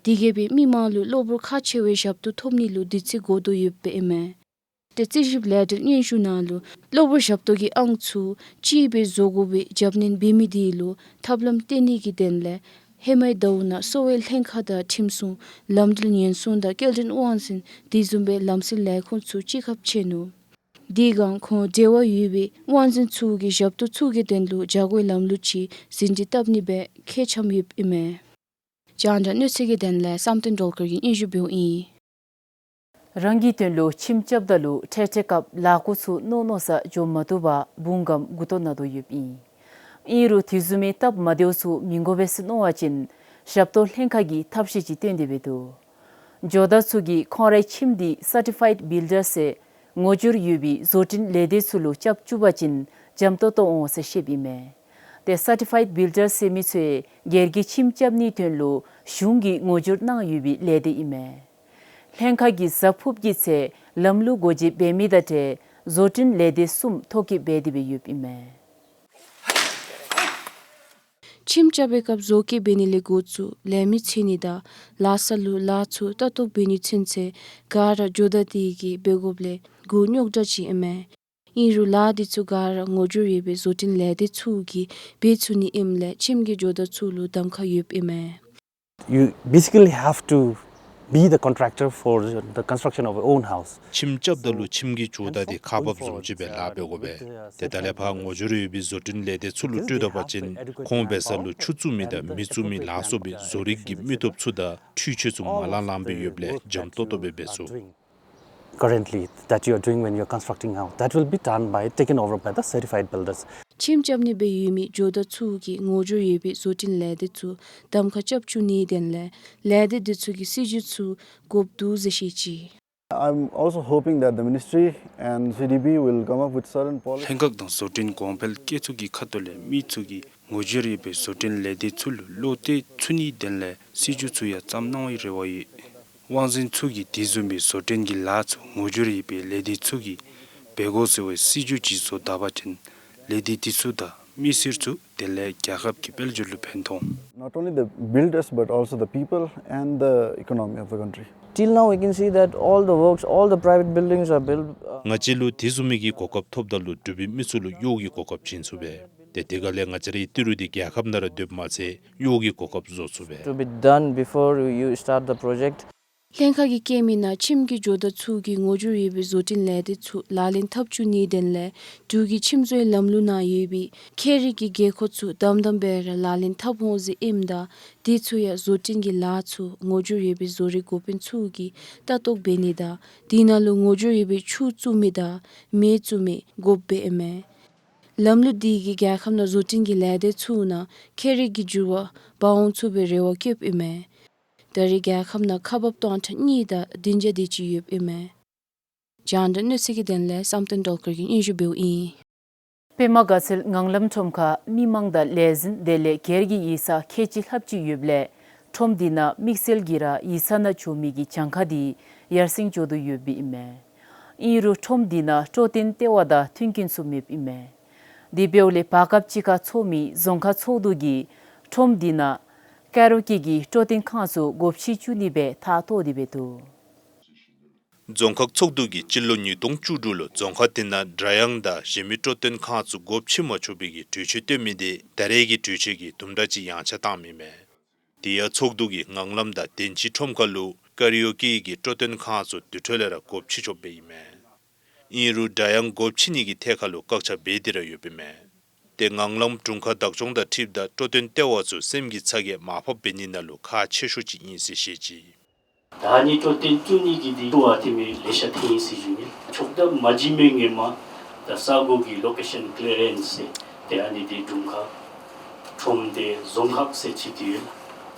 དེ་གིས་སྦེ་མི་མང་ལུ་གློ་བུར་ཁག་ཆེ་བའི་ཞབས་ཏོག་ཐོབ་ནི་ལུ་དུས་ཚོད་འགོར་དོ་ཡོདཔ་སྦེ་ཨིན་མས། ཏེ་རྩིས་ཞིབ་ལས་སྡེ་སྙན་ཞུ་ནང་ལུ་གློ་བུར་ཞབས་ཏོག་གི་ཨང་ཚུ་གཅིག་སྦེ་བཟོ་དགོ་པའི་རྒྱབ་སྣོན་འབད་མི་དེ་ལུ་ཐབས་ལམ་སྟོན་ནི་གི་དོན་ལས་ཧེ་མའི་ཟླཝ་ནང་གསོ་བའི་ལྷན་ཁག་དང་ཁྲིམས་སྲུང་ལམ་འགྲུལ་ཉེན་སྲུང་དང་སྐྱེལ་འདྲེན་དབང་འཛིན་དེ་བཟུམ་སྦེ་ལམ་སེལ་ལས་ཁུངས་ཚུ་སྤྱི་ཁྱབ་ཕྱེ་ནུག། དེ་སྒང་ཁོང་འབྲེལ་བ་ཡོད་པའི་དབང་འཛིན་ཚུ་གིས་ཞབས་ཏོག་ཚུ་གི་དོན་ལུ་བྱ་སྒོའི་ལམ་ལུགས་ཅིག་ཟིན་བྲིས་བཏབ་ནི་སྦེ་ཁས་འཆམ་ཡོདཔ་ཨིན་མས། རྒྱང་བསྒྲགས་གནས་ཚུལ་གྱི་དོན་ལས་བསམ་གཏན་སྒྲོལ་དཀར་གྱིས་སྙན་ཞུ་འབདཝ་ཨིན། རང་གི་དོན་ལུ་ཁྱིམ་རྐྱབ་ད་ལུ་འཕྲལ་འཕྲལ་སྐབས་ལཱ་འགོ་ཚུ་མནོ་མནོ་ས་འགྱོ་མ་བཏུབ་པར་འབུངས་སྒམ་མགུ་ཏོ་ན་དོ་ཡོདཔ་ཨིན། ཨིན་རུང་དེ་བཟུམ་མའི་སྟབས་མ་བདེཝ་ཚུ་མི་དགོ་པས་ཟེར་མནོ་བ་ཅིན་ཞབས་ཏོག་ལྷན་ཁག་གིས་ཐབས་ཤེས་ཅིག་སྟོན་ཏེ་འབད་དོ། ཇོ་བདག་ཚུ་གིས་ཁོང་རའི་ཁྱིམ་འདི་སར་ཊི་ཕའིཌ་བིལ་ཌར་ཟེར་ངོ་སྦྱོར་ཡོད་པའི་བཟོ་སྐྲུན་ལས་སྡེ་ཚུ་ལུ་རྐྱབ་བཅུག་པ་ཅིན་འཇམ་ཏོང་ཏོ་འོང་ཟེར་བཤདཔ་ཨིན་མས། ཏེ་སར་ཊི་ཕའིཌ་བིལ་ཌར་ཟེར་མི་ཚུ་སྒེར་གྱི་ཁྱིམ་རྐྱབ་ནིའི་དོན་ལུ་གཞུང་གིས་ངོ་སྦྱོར་གནང་ཡོད་པའི་ལས་སྡེ་ཨིན་མས། ལྷན་ཁག་གིས་གཟའ་ཕུརཔ་གི་ཚེ་ལམ་ལུགས་སྒོ་འབྱེད་འབད་མི་དང་འབྲེལ་བཟོ་སྐྲུན་ལས་སྡེ་གསུམ་ཐོ་བཀོད་འབད་དེ་སྦེ་ཡོདཔ་ཨིན་མས། ཁྱིམ་རྐྱབ་པའི་སྐབས་བཟོ་བཀོད་འབད་ནི་ལས་འགོ་བཙུགས་ལས་མི་འཚོལ་ནི་དང་ལཱ་ས་ལུ་ལཱ་ཚུ་ལྟ་རྟོག་འབད་ནི་ཚུན་ཚོད་ག་ར་ཇོ་བདག་དེ་གིས་འབད་དགོཔ་ལས་འགོ་རྙོག་དྲགས་ཅིག་ཨིན་མས། ཨིན་རུང་ལཱ་དེ་ཚུ་ག་ར་ངོ་སྦྱོར་ཡོད་པའི་བཟོ་སྐྲུན་ལས་སྡེ་ཚུ་གིས་འབད་ཚུགས་ནི་ཨིནམ་ལས་ཁྱིམ་གྱི་ཇོ་བདག་ཚུ་ལུ་གདམ་ཁ་ཡོདཔ་ཨིན་མས། You basically have to be the contractor for the construction of your own house. ཁྱིམ་རྐྱབ་ད་ལུ་ཁྱིམ་གྱི་ཇོ་བདག་དེ་ཁག་འབགཔ་བཟུམ་ཅིག་སྦེ་ལཱ་འབད་དགོ་པས། ཏེ་ད་ལས་ཕར་ངོ་སྦྱོར་ཡོད་པའི་བཟོ་སྐྲུན་ལས་སྡེ་ཚུ་ལུ་སྤྲོད་ད་པ་ཅིན་ཁོང་འབད་ས་ལུ་ཆུ་བཙུགས་མི་དང་མེ་བཙུགས་མི་ལ་སོགས་པའི་བཟོ་རིག་གི་མི་སྟོབས་ཚུ་དང་འཕྲུལ་ཆས་ཚུ་མ་ལང་ལངམ་སྦེ་ཡོདཔ་ལས་འཇམ་ཏོང་ཏོ་སྦེ་འབད་ཚུགས། Currently that you are doing when you are constructing house, that will be done by, taken over by the certified builders. ཁྱིམ་རྐྱབ་ནི་སྦེ་ཡོད་མི་ཇོ་བདག་ཚུ་གིས་ངོ་སྦྱོར་ཡོད་པའི་བཟོ་སྐྲུན་ལས་སྡེ་ཚུ་གདམ་ཁ་རྐྱབ་བཅུག་ནིའི་དོན་ལས་ལས་སྡེ་དེ་ཚུ་གིས་སྲིད་ཇུས་ཚུ་དགོཔ་འདུག་ཟེར་བཤད་ཅི། I'm also hoping that the ministry and C D B will come up with certain policies. ལྷན་ཁག་དང་བཟོ་སྐྲུན་གོང་འཕེལ་བཀོད་ཚོགས་ཀྱི་ཁ་ཐུག་ལས་མི་ཚུ་གིས་ངོ་སྦྱོར་ཡོད་པའི་བཟོ་སྐྲུན་ལས་སྡེ་ཚུ་ལུ་བློ་གཏད་ཚུགས་ནིའི་དོན་ལས་སྲིད་ཇུས་ཚུ་ཡང་བརྩམ་གནང་བའི་རེ་བ་ཡོད། དབང་འཛིན་ཚུ་གིས་དེ་བཟུམ་མའི་བཟོ་སྐྲུན་གྱི་ལཱ་ཚུ་ངོ་སྦྱོར་ཡོད་པའི་ལས་སྡེ་ཚུ་གིས་འབད་དགོ་ཟེར་བའི་སྲིད་ཇུས་ཅིག་བཟོ་ད་པ་ཅིན་ལས་སྡེ་དེ་ཚུ་དང་མི་སེར་ཚུ་དེ་ལས་རྒྱལ་ཁབ་ཀྱི་དཔལ་འབྱོར་ལུ་ཕན་ཐོགས། Not only the builders but also the people and the economy of the country. Till now we can see that all the works, all the private buildings are built, uh, ང་བཅས་ལུ་དེ་བཟུམ་མའི་གི་གོ་སྐབས་ཐོབ་ད་ལུ་འབྲུག་པའི་མི་ཚུ་ལུ་གཡོག་གི་གོ་སྐབས་བྱིན་ཚུགས་པས། ཏེ་དེ་ག་ལས་ང་བཅས་རའི་ཏི་རུ་འདི་རྒྱལ་ཁབ་ནང་ར་སྡོདཔ་མ་ཚད་གཡོག་གི་གོ་སྐབས་བཟོ་ཚུགས་པས། To be done before you start the project. ལྷན་ཁག་གིས་བཀོད་མི་ནང་ཁྱིམ་གྱི་ཇོ་བདག་ཚུ་གིས་ངོ་སྦྱོར་ཡོད་པའི་བཟོ་སྐྲུན་ལས་སྡེ་ཚུ་ལག་ལེན་འཐབ་བཅུག་ནིའི་དོན་ལས་འབྲུག་གི་ཁྱིམ་བཟོའི་ལམ་ལུགས་ནང་ཡོད་པའི་ཁྱད་རིག་གི་དགོས་མཁོ་ཚུ་དམ་དམ་སྦེ་ར་ལག་ལེན་འཐབ་འོང་ཟེར་ཨིནམ་ད་དེ་ཚུ་ཡང་བཟོ་སྐྲུན་གྱི་ལཱ་ཚུ་ངོ་སྦྱོར་ཡོད་པའི་བཟོ་རིག་འགོ་དཔོན་ཚུ་གིས་ལྟ་རྟོག་འབད་ནི་དང་དེ་ནང་ལུ་ངོ་སྦྱོར་ཡོད་པའི་ཆུ་བཙུགས་མི་དང་མེ་བཙུགས་མི་དགོཔ་སྦེ་ཨིན་མས། ལམ་ལུགས་དེ་གིས་རྒྱལ་ཁབ་ནང་བཟོ་སྐྲུན་གྱི་ལས་སྡེ་ཚུ་ནང་ཁྱད་རིག་གི་འགྱུར་བ་འབག་འོང་ཚུགས་པའི་རེ་བ་བསྐྱེདཔ་ཨིན་མས། ད་རེས་རྒྱལ་ཁབ་ནང་ཁག་འབགཔ་སྟོང་ཕྲག་གཉིས་དང་བདུན་བརྒྱ་དེ་ཅིག་ཡོདཔ་ཨིན་མས། རྒྱང་བསྒྲགས་གནས་ཚུལ་གྱི་དོན་ལས་བསམ་གཏན་སྒྲོལ་དཀར་གྱིས་སྙན་ཞུ་འབདཝ་ཨིན། པདྨ་དགའ་ཚལ་ངང་ལམ་ཁྲོམ་ཁར་མི་མང་དང་ལས་འཛིན་དེ་ལས་སྒེར་གྱི་ཡིག་ཚང་ཁལ་གཅིག་ལྷགཔ་ཅིག་ཡོདཔ་ལས་ ཁྲོམ་འདི་ནང་དམིགས་བསལ་གྱིས་ར་ཡིག་ཚང་ནང་འགྱོ་མི་གི་གྱངས་ཁ་འདི་ཡར་སེང་འགྱོ་དོ་ཡོདཔ་ཨིན་མས། ཨིན་རུང་ཁྲོམ་འདི་ནང་སྤྲོ་སྟོན་ལྟེ་བ་དང་མཐུན་རྐྱེན་ཚུ་མེདཔ་ཨིན་མས། དེ་འབདཝ་ལས་བར་སྐབས་ཅིག་ཁར་ཚོགས་མི་རྫོང་ཁག་ཚོགས་འདུ་གིས་ཁྲོམ་འདི་ནང་ཀ་ར་ཨོ་ཀེ་གི་སྤྲོ་སྟོན་ཁང་ཚུ་སྒོ་ཕྱེ་བཅུག་ནི་སྦེ་ཐག་བཏོག་སྟེ་འབད་འདུག། རྫོང་ཁག་ཚོགས་འདུ་གིས་སྤྱི་ལོ་ཉིས་སྟོང་བཅུ་དྲུག་ལུ་རྫོང་ཁག་དེ་ནང་སྒྲ་དབྱངས་དང་གཞན་མི་སྤྲོ་སྟོན་ཁང་ཚུ་སྒོ་ཕྱེ་མ་ཆོག་པའི་གི་གྲོས་ཆོད་བཏོན་མི་དེ་ད་རེས་ཀྱི་གྲོས་ཆོད་ཀྱིས་དུམ་གྲ་ཅིག་ཡངས་ཆག་བཏངམ་ཨིན་མས། དེ་ཡང་ཚོགས་འདུ་གིས་ངང་ལམ་དང་བདེན་ཅི་ཁྲོམ་ཁ་ལུ་ཀ་ར་ཨོ་ཀེ་གི་སྤྲོ་སྟོན་ཁང་ཚུ་དེ་འཕྲོ་ལས་ར་སྒོ་ཕྱེ་ཆོགཔ་སྦེ་ཨིན་མས། ཨིན་རུང་སྒྲ་དབྱངས་སྒོ་ཕྱེ་ནི་གི་ཐད་ཁར་ལུ་བཀག་ཆ་འབད་དེ་ར་ཡོདཔ་ཨིན་མས། ཏེ་ངང་ལམ་དྲུང་ཁག་བདག་སྐྱོང་དང་འཁྲིལཝ་ད་སྤྲོ་སྟོན་ལྟེ་བ་ཚུ་སེམས་ཀྱི་ཚ་གྱང་མར་ཕབ་འབད་ནི་ནང་ལུ་ཁག་ཆེ་ཤོས་ཅིག་ཨིན་ཟེར་བཤད་ཅི། ད་ནི་སྤྲོ་སྟོན་བཙུགས་ནི་གི་འདི་ཐུ་བ་འཐེན་མི་ལེ་ཤ་འཐོན་ཡི་ཟེར་ཞུ་ནི། ཆོག་ཐམ་མ་བྱིན་མི་ངོ་མ་ད་ས་གོ་གི་ལོ་ཀེ་ཤཱན་ཀི་ལི་ཡ་རེནསི་ཟེར་ཏེ་ཨ་ནི་འདི་དྲུང་ཁག་ཁྲོམ་སྡེ་རྫོང་ཁག་ཟེར་ཅིག་འདི་ཡོད་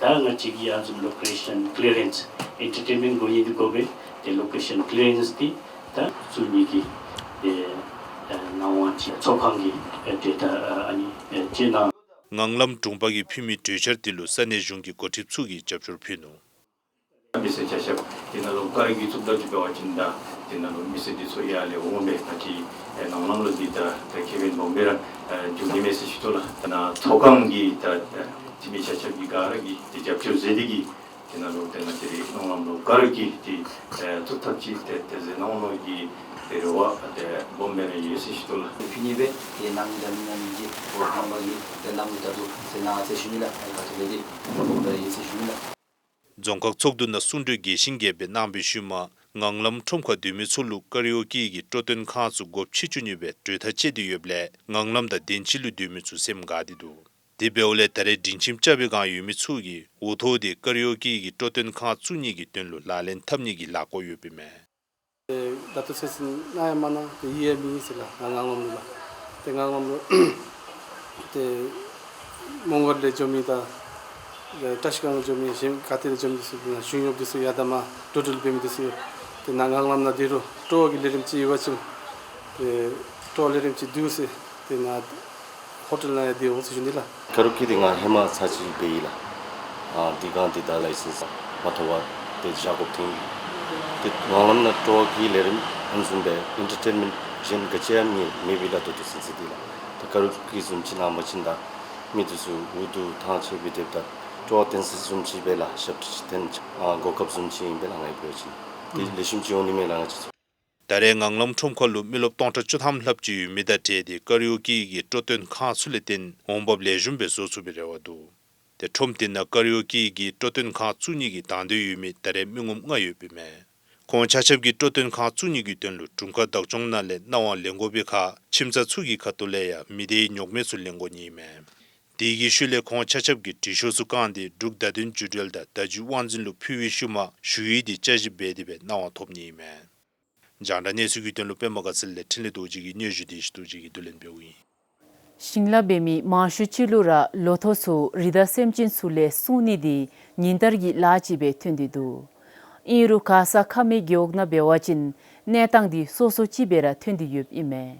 ལགས། ད་ང་བཅས་ཀྱིས་ཨ་ནི་བཟུམ་ལོ་ཀེ་ཤཱན་ཀི་ལི་ཡ་རེནསི་ཨེན་ཊར་ཊེན་མེནཊ་དགོ་ནི་འདི་དགོ་པས། ཏེ་ལོ་ཀེ་ཤཱན་ཀི་ལི་ཡ་རེནསི་འདི་ད་བཙུགས་ནི་གི་ཏེ་ཨ་གནང་བ་ཅིག་ཚོགས་ཁང་གི་ཨེ་ཏེ་ད་ཨ་ནི་ཨེ་ཅིག་གནང་། ངང་ལམ་དྲུང་པ་གིས་ཕུལ་མི་གྲོས་འཆར་དེ་ལུ་ས་གནས་གཞུང་གི་འགོ་ཁྲིདཔ་ཚུ་གིས་རྒྱབ་སྐྱོར་ཕུལ་ནུག། མི་སེར་ཆ་ཁྱབ་དེ་ནང་ལུ་ཀ་ར་གི་གཙུག་ལག་ཅིག་འབད་བ་ཅིན་ད་དེ་ནང་ལུ་མི་སེར་འདི་ཚུ་ཡར་ལས་འོང་སྦེ་ང་བཅས་ཨེ་ངང་ལམ་ལུ་འདི་ད་ད་ཁེ་ཕན་སྦོམ་སྦེ་ར་ཨེ་འབྱུང་ནི་མས་ཟེར་ཞུ་དོ་ལགས། ད་ནཱ་ཚོགས་ཁང་གི་ད་ཨེ་འཐུས་མི་ཆ་ཁྱབ་ཀྱིས་ག་ར་གིས་ཏེ་རྒྱབ་སྐྱོར་མཛད་དེ་གིས་དེ་ནང་ལུ་ཏེ་ང་བཅས་རའི་ངང་ལམ་ལུ་ཀ་ར་གི་འདི་ཨེ་བཙུགས་ཐབས་ཅིག་ཏེ་ཏེ་མཛད་གནང་ནི་གི་ཏེ་རེ་བ་ཏེ་སྦོམ་སྦེ་ར་ཡོད་ཟེར་ཞུ་དོ་ལགས། ཕུལ་ནི་སྦེ་ཏེ་གནང་ད་མི་གནང་མི་གི་འོ་ཁམས་པ་གིས་ཏེ་གནང་མི་ད་དུ་ཟེར་གནང་ཟེར་ཞུ་ནི་ལགས། ཨེ་ག་ཏེ་ལས་འདི་སྦོམ་སྦེ་ར་ཡོད་ཟེར་ཞུ་ནི་ལགས། རྫོང་ཁག་ཚོགས་འདུ་ནང་གསུང་གྲོས་རྒྱས་ཤིང་རྒྱས་པ་སྦེ་གནང་བའི་ཤུལ་མ་ངང་ལམ་ཁྲོམ་ཁར་སྡོད་མི་ཚུ་ལུ་ཀ་ར་ཨོ་ཀེ་གི་སྤྲོ་སྟོན་ཁང་ཚུ་སྒོ་ཕྱེ་བཅུག་ནི་སྦེ་གྲོས་ཐག་བཅད་དེ་ཡོདཔ་ལས་ངང་ལམ་དང་བདེན་ཅི་ལུ་སྡོད་མི་ཚུ་སེམས་དགའ་སྟེ་འདུག། དེ་འབདཝ་ལས་ད་རེས་སྒྲིང་ཁྱིམ་རྐྱབ་པའི་བསྒང་ཡོད་མི་ཚུ་གིས་འོས་ཐོབ་སྟེ་ཀ་ར་ཨོ་ཀེ་གི་སྤྲོ་སྟོན་ཁང་བཙུགས་ནི་གི་དོན་ལུ་ལག་ལེན་འཐབ་ནི་གི་ལས་འགུལ་ཡོདཔ་ཨིན་མས། ཨེ་ད་ལྟོ་ཚེས་གནང་ཡང་མ་གནང་ཏེ་ཡིད་ཡང་མི་ཡིད་ཟེར་ལགས། ང་ངང་ལམ་ལུ་ལགས། ཏེ་ངང་ལམ་ལུ་ཏེ་མོང་སྒར་ལས་འགྱོ་མི་དང་ཏེ་བཀྲིས་སྒང་ལས་འགྱོ་མི་གཞན་ག་ཏེ་ལས་འགྱོ་མི་འདི་ཚུ་ཏེ་ནཱ་གཞུང་གཡོགཔ་འདི་ཚུ་ཡར་དང་མར་འགྲོ་འགྲུལ་འབད་མི་འདི་ཚུ་ཡོད། ཏེ་ནཱ་ངང་ལམ་ནང་འདི་རུང་སྤྲོ་བ་གི་ལས་རིམ་ཅིག་ཡོད་པ་ཅིན་ཏེ་སྤྲོ་བ་ལས་རིམ་ཅིག་འདུག་ཟེར་ཏེ་ནཱ་ཧོ་ཊེལ་ནང་ཡང་སྡོད་འོང་ཟེར་ཞུ་ནི་ལགས། ཀ་ར་ཨོ་ཀེ་འདི་ང་ཧེ་མ་ཚར་གཅིག་འབད་ཡི་ལགས། ཨ་དེ་སྒང་འདི་ད་ལའི་སེནསི་མ་ཐོབ་པར་ཏེ་བཞག་དགོཔ་ཐོན་ཡི། ཏེ་ངང་ལམ་ནང་སྤྲོ་བ་གི་ལས་རིམ་ཨ་ནི་བཟུམ་སྦེ་ཨེན་ཊར་ཊེན་མེནཊ་གཞན་ག་ཅི་ཡང་མེད་མེད་པས་ལགས། ད་ལྟོ་ཚུན་ཚོད་འདི་ལགས། ད་ཀ་ར་ཨོ་ཀེ་བཟུམ་ཅིག་གནང་པ་ཅིན་ད་མི་འདི་ཚུ་འུ་སྡུག་ཐང་ཆད་སྦེ་སྡོདཔ་ད་སྤྲོ་བ་བསྟན་ས་བཟུམ་ཅིག་སྦེ་ལགས། ཞབས་ཁྲ་ཅིག་འཐེན་ཨ་གོ་སྐབས་བཟུམ་ཅིག་ཨིན་པས་ལགས། ང་གིས་འབད་བ་ཅིན་ཏེ་ལེགས་ཤོམ་ཅིག་འོང་ནི་མས་ལགས། ང་བཅས་ཚུ་ད་རེས་ངང་ལམ་ཁྲོམ་ཁ་ལུ་མི་རློབས་སྟོང་ཕྲག་བཅུ་ཐམ་ལྷགཔ་ཅིག་ཡོད་མི་དང་འབྲེལ་ཏེ་ཀ་ར་ཨོ་ཀེ་གི་སྤྲོ་སྟོན་ཁང་ཚུ་ལས་བརྟེན་འོང་འབབ་ལེགས་ཤོམ་སྦེ་བཟོ་ཚུགས་པའི་རེ་བ་འདུག། ཏེ་ཁྲོམ་དེ་ནང་ཀ་ར་ཨོ་ཀེ་གི་སྤྲོ་སྟོན་ཁང་བཙུགས་ནི་གི་དང་འདོད་ཡོད་མི་ད་རེས་མི་ངོམ་ལྔ་ཡོདཔ་ཨིན་མས། ཁོང་ཆ་ཁྱབ་ཀྱིས་སྤྲོ་སྟོན་ཁང་བཙུགས་ནི་གི་དོན་ལུ་དྲུང་ཁག་བདག་སྐྱོང་ནང་ལས་གནང་བ་ལེན་དགོ་པའི་ཁར་ཁྱིམ་ཚང་ཚུ་གི་ཁ་ཐུག་ལས་ཡང་མི་སྡེའི་ཉོགས་མེད་ཚུ་ལེན་དགོ་ནི་ཨིན་མས། དེ་གི་ཤུལ་ལས་ཁོང་ཆ་ཁྱབ་ཀྱིས་དྲི་ཤོག་ཚུ་བཀང་སྟེ་འབྲུག་བརྡ་དོན་བརྒྱུད་འབྲེལ་དང་བརྡ་བརྒྱུད་དབང་འཛིན་ལུ་ཕུལ་བའི་ཤུལ་མ་ཞུ་ཡིག་དེ་བསྐྱར་ཞིབ་འབད་དེ་སྦེ་གནང་བ་ཐོབ་ནི་ཨིན་མས། རྒྱང་བསྒྲགས་གནས་ཚུལ་གྱི་དོན་ལུ་པདྨ་དགའ་ཚལ་ལས་འཕྲིན་ལས་རྡོ་རྗེ་གི་སྙན་ཞུ་དེ་ཞུ་དོ་ཅིག་གིས་བསྡུ་ལེན་འབདཝ་ཨིན། ཞིང་ལཱ་འབད་མི་མང་ཤོས་ཅིག་ལུ་ར་ལོ་ཐོག་ཚུ་རི་དྭགས་སེམས་ཅན་ཚུ་ལས་སྲུང་ནི་འདི་ཉིན་ལྟར་གྱི་ལཱ་ཅིག་སྦེ་ཐོན་ཏེ་འདུག། ཨིན་རུང་ག་ས་ཁ་མའི་རྒེད་འོག་ནང་འབད་བ་ཅིན་གནས་སྟངས་འདི་སོ་སོ་ཅིག་སྦེ་ར་ཐོན་ཏེ་ཡོདཔ་ཨིན་མས།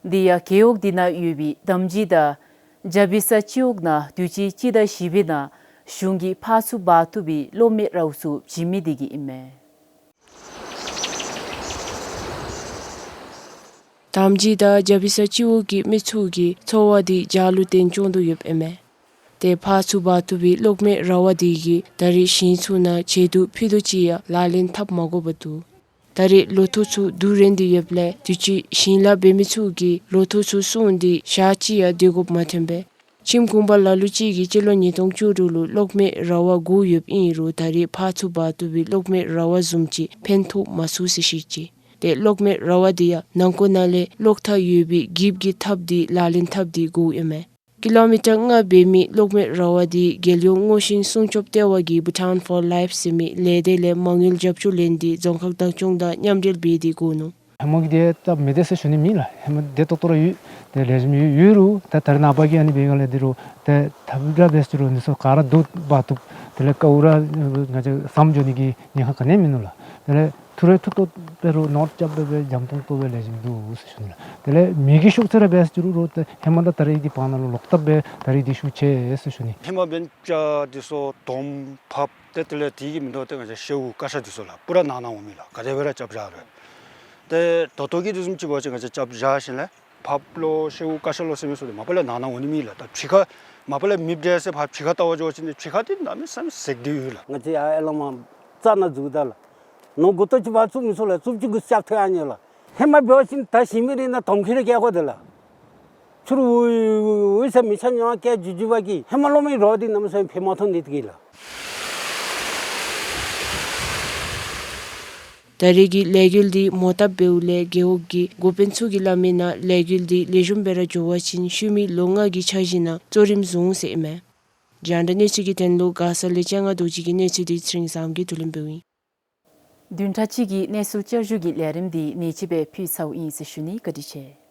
དེ་ཡང་རྒེད་འོག་འདི་ནང་ཡོད་པའི་དམ་སྦྱིས་དང་རྒྱ་བི་ས་སྤྱི་འོག་ནང་དུས་ཅི་སྤྱི་ཟླ་བཞི་པའི་ནང་གཞུང་གིས་ཕར་ཚུར་འབག་བཏུབ་པའི་གློག་མེ་ར་བ་ཚུ་བྱིན་མི་དེ་གིས་ཨིན་མས། དམ་སྦྱིས་དང་རྒྱ་བི་ས་སྤྱི་འོག་གི་མི་ཚུ་གི་འཚོ་བ་འདི་རྒྱ་ལུ་བརྟེན་སྐྱོང་དོ་ཡོདཔ་ཨིན་མས། ཏེ་ཕར་ཚུར་འབག་བཏུབ་པའི་གློག་མེ་ར་བ་དེ་གིས་ད་རེས་ཞིང་ཚུ་ནང་བྱེ་དུག་ཕུད་རྡོག་ཅིག་ཡང་ལག་ལེན་འཐབ་མ་དགོ་པར་འདུག། ད་རེས་ལོ་ཐོག་ཚུ་བསྡུ་རན་ཏེ་ཡོདཔ་ལས་དུས་ཅི་ཞིང་ལཱ་འབད་མི་ཚུ་གིས་ལོ་ཐོག་ཚུ་སྲུང་སྟེ་ཞག་གཅིག་ཡང་སྡོད་དགོཔ་མ་ཐོན་པས། ཁྱིམ་གུང་པ་ལ་ལུ་ཅིག་གིས་སྤྱི་ལོ་ཉིས་སྟོང་བཅུ་དྲུག་ལུ་གློག་མེ་ར་བ་བསྒོར་ཡོདཔ་ཨིན་རུང་ད་རེས་ཕར་ཚུར་འབག་བཏུབ་པའི་གློག་མེ་ར་བ་བཟུམ་ཅིག་ཕན་ཐོགས་མ་ཚུགས་ཟེར་བཤད་ཅི། ཏེ་གློག་མེ་ར་བ་དེ་ཡང་ནང་འཁོད་ནང་ལས་གློག་ཐག་ཡོད་པའི་འགྱིབ་ཀྱིས་འཐབ་སྟེ་ལག་ལེན་འཐབ་སྟེ་བསྒོརཝ་ཨིན་མས། ཀི་ལོ་མི་ཊར་ལྔ་འབད་མི་གློག་མེ་ར་བ་དེ་རྒྱལ་ཡོངས་སྔོ་ཤིང་སྲུང་སྐྱོབ་ལྟེ་བ་གིས་Bhutan for Life ཟེར་མི་ལས་སྡེ་ལས་མ་དངུལ་རྒྱབ་སྐྱོར་ལེན་ཏེ་རྫོང་ཁག་བདག་སྐྱོང་དང་མཉམ་འབྲེལ་འབད་དེ་བསྒོར་ནུག། ཧེ་མ་གི་དེ་ད་མེད་དེ་ཟེར་ཞུ་ནི་མེད་ལགས། ཧེ་མ་བདེ་ཏོག་ཏོ་ར་ཡོད། དེ་ལེགས་ཤོམ་ཡོད་ཡོད་རུང་ད་ད་རེས་ནངས་པ་གི་ཨ་ནི་འབད་སྒང་ལས་འདི་རུང་ཏེ་ཐབས་ར་འབད་ཟེར་རུང་འདི་ཚུ་ག་ར་བསྡུ་འབག་བཏུབ། དེ་ལས་ཀ་འུ་ར་ང་བཅས་ཟམ་འགྱོ་ནི་གི་ཉེན་ཁ་ག་ནི་ཡང་མིན་ནུག་ལགས། དེ་ལས་ཐུ་རེ་ཐུ་ཏོ་ ད་རུང་ནོར་རྐྱབ་སྦེ་འཇམ་ཏོང་ཏོ་སྦེ་ལེགས་ཤོམ་འདུག་ཟེར་ཞུ་ནི་ལགས། དེ་ལས་མེ་གི་ཤུགས་ཚད་ར་འབད་ཟེར་ཞུ་རུང་རོགས་ཏེ་ཧེ་མ་དང་ད་རེས་ཀྱི་བར་ན་ལུ་ལོག་ལྟབ་སྦེ་ད་རེས་འདི་ཤུགས་ཆེ་ཟེར་ཞུ་ནི། ཧེ་མ་འབད་བ་ཅིན་འདི་ཚུ་དོམ་ཕགཔ་ཏེ་དེ་ལས་དེ་གིས་མི་དོ་ཏེ་ང་བཅས་ཤེའུ་ཀ་ཤ་འདི་ཚུ་ལགས་པུ་ར་ནང་ན་འོང་མི་ལགས། ག་དེ་སྦེ་ར་རྐྱབ་བཞག་རུང་། ཏེ་ད་ལྟོ་གི་དུས་བཟུམ་ཅིག་འབད་བ་ཅིན་ང་བཅས་རྐྱབ་བཞག་ཞིནམ་ལས་ཕགཔ་ལོ་ཤེའུ་ཀ་ཤ་ལོ་ཟེར་མི་ཚུ་འདི་མ་པ་ལས་ནང་ན་འོང་ནི་མེད་ལགས། ད་ཕྱི་ཁར་མ་པ་ལས་མེདཔ་འདྲས་ཟེར་ཕར་ཕྱི་ཁར་བལྟ་བར་འགྱོ་བ་ཅིན་ཏེ་ཕྱི་ཁར་འདི་གནམ་མེད་ས་མེད་ཟེགས་ཏེ་ཡོད་ལགས། ང་བཅས་ཡར་ཨེ་ལོང་མར་རྩ་ནང་འཛུལཝ་ད་ལགས། ནོར་མགུ་ཏོ་ཅིག་ཕར་བཙུགས་མི་ཚུགས་ལགས། བཙུགསཔ་ཅིག་གུ་རྐྱབ་ཐོན་ཡར་འགྱོ་ལགས། ཧེ་མ་འབད་བ་ཅིན་ད་ཞིང་མི་རིགས་ནང་དོམ་ཁྱི་རེ་བཀལ་དགོ་དེ་ལགས། ཚུར་འོང་འོང་ཟེར་མི་ཆ་མཉམ་བཀལ་འགྱོ་འགྱོ་བ་གིས་ཧེ་མ་ལོ་མི་རོགས་འདི་གནམ་མེད་ས་མེད་འཕེལ་མ་ཐོབ་ནི་དེ་གིས་ལགས། ད་རེས་ཀྱི་ལས་འགུལ་འདི་མོ་བཏབ་འབདཝ་ལས་རྒེད་འོག་གི་འགོ་དཔོན་ཚུ་གིས་སླབ་མི་ནང་ལས་འགུལ་འདི་ལེགས་ཤོམ་སྦེ་ར་འགྱོ་བ་ཅིན་ཤུལ་མའི་ལོ་ལྔ་གི་འཆར་གཞི་ནང་གཙོ་རིམ་བཟུང་ཟེར་ཨིན་མས། རྒྱང་བསྒྲགས་གནས་ཚུལ་གྱི་དོན་ལུ་མགར་ས་ལས་ལྕང་ང་རྡོ་རྗེ་གི་གནས་ཚུལ་འདི་ཚེ་རིང་བཟངམོ་གིས་བསྡུ་ལེན་འབདཝ་ཨིན། བདུན་ཕྲག་གཅིག་གི་གནས་ཚུལ་བསྐྱར་ཞུ་གི་ལས་རིམ་འདི་ནེ་ཅིག་སྦེ་ཕུལ་ཚརཝ་ཨིན་ཟེར་ཞུ་ནི། བཀའ་དྲིན་ཆེ།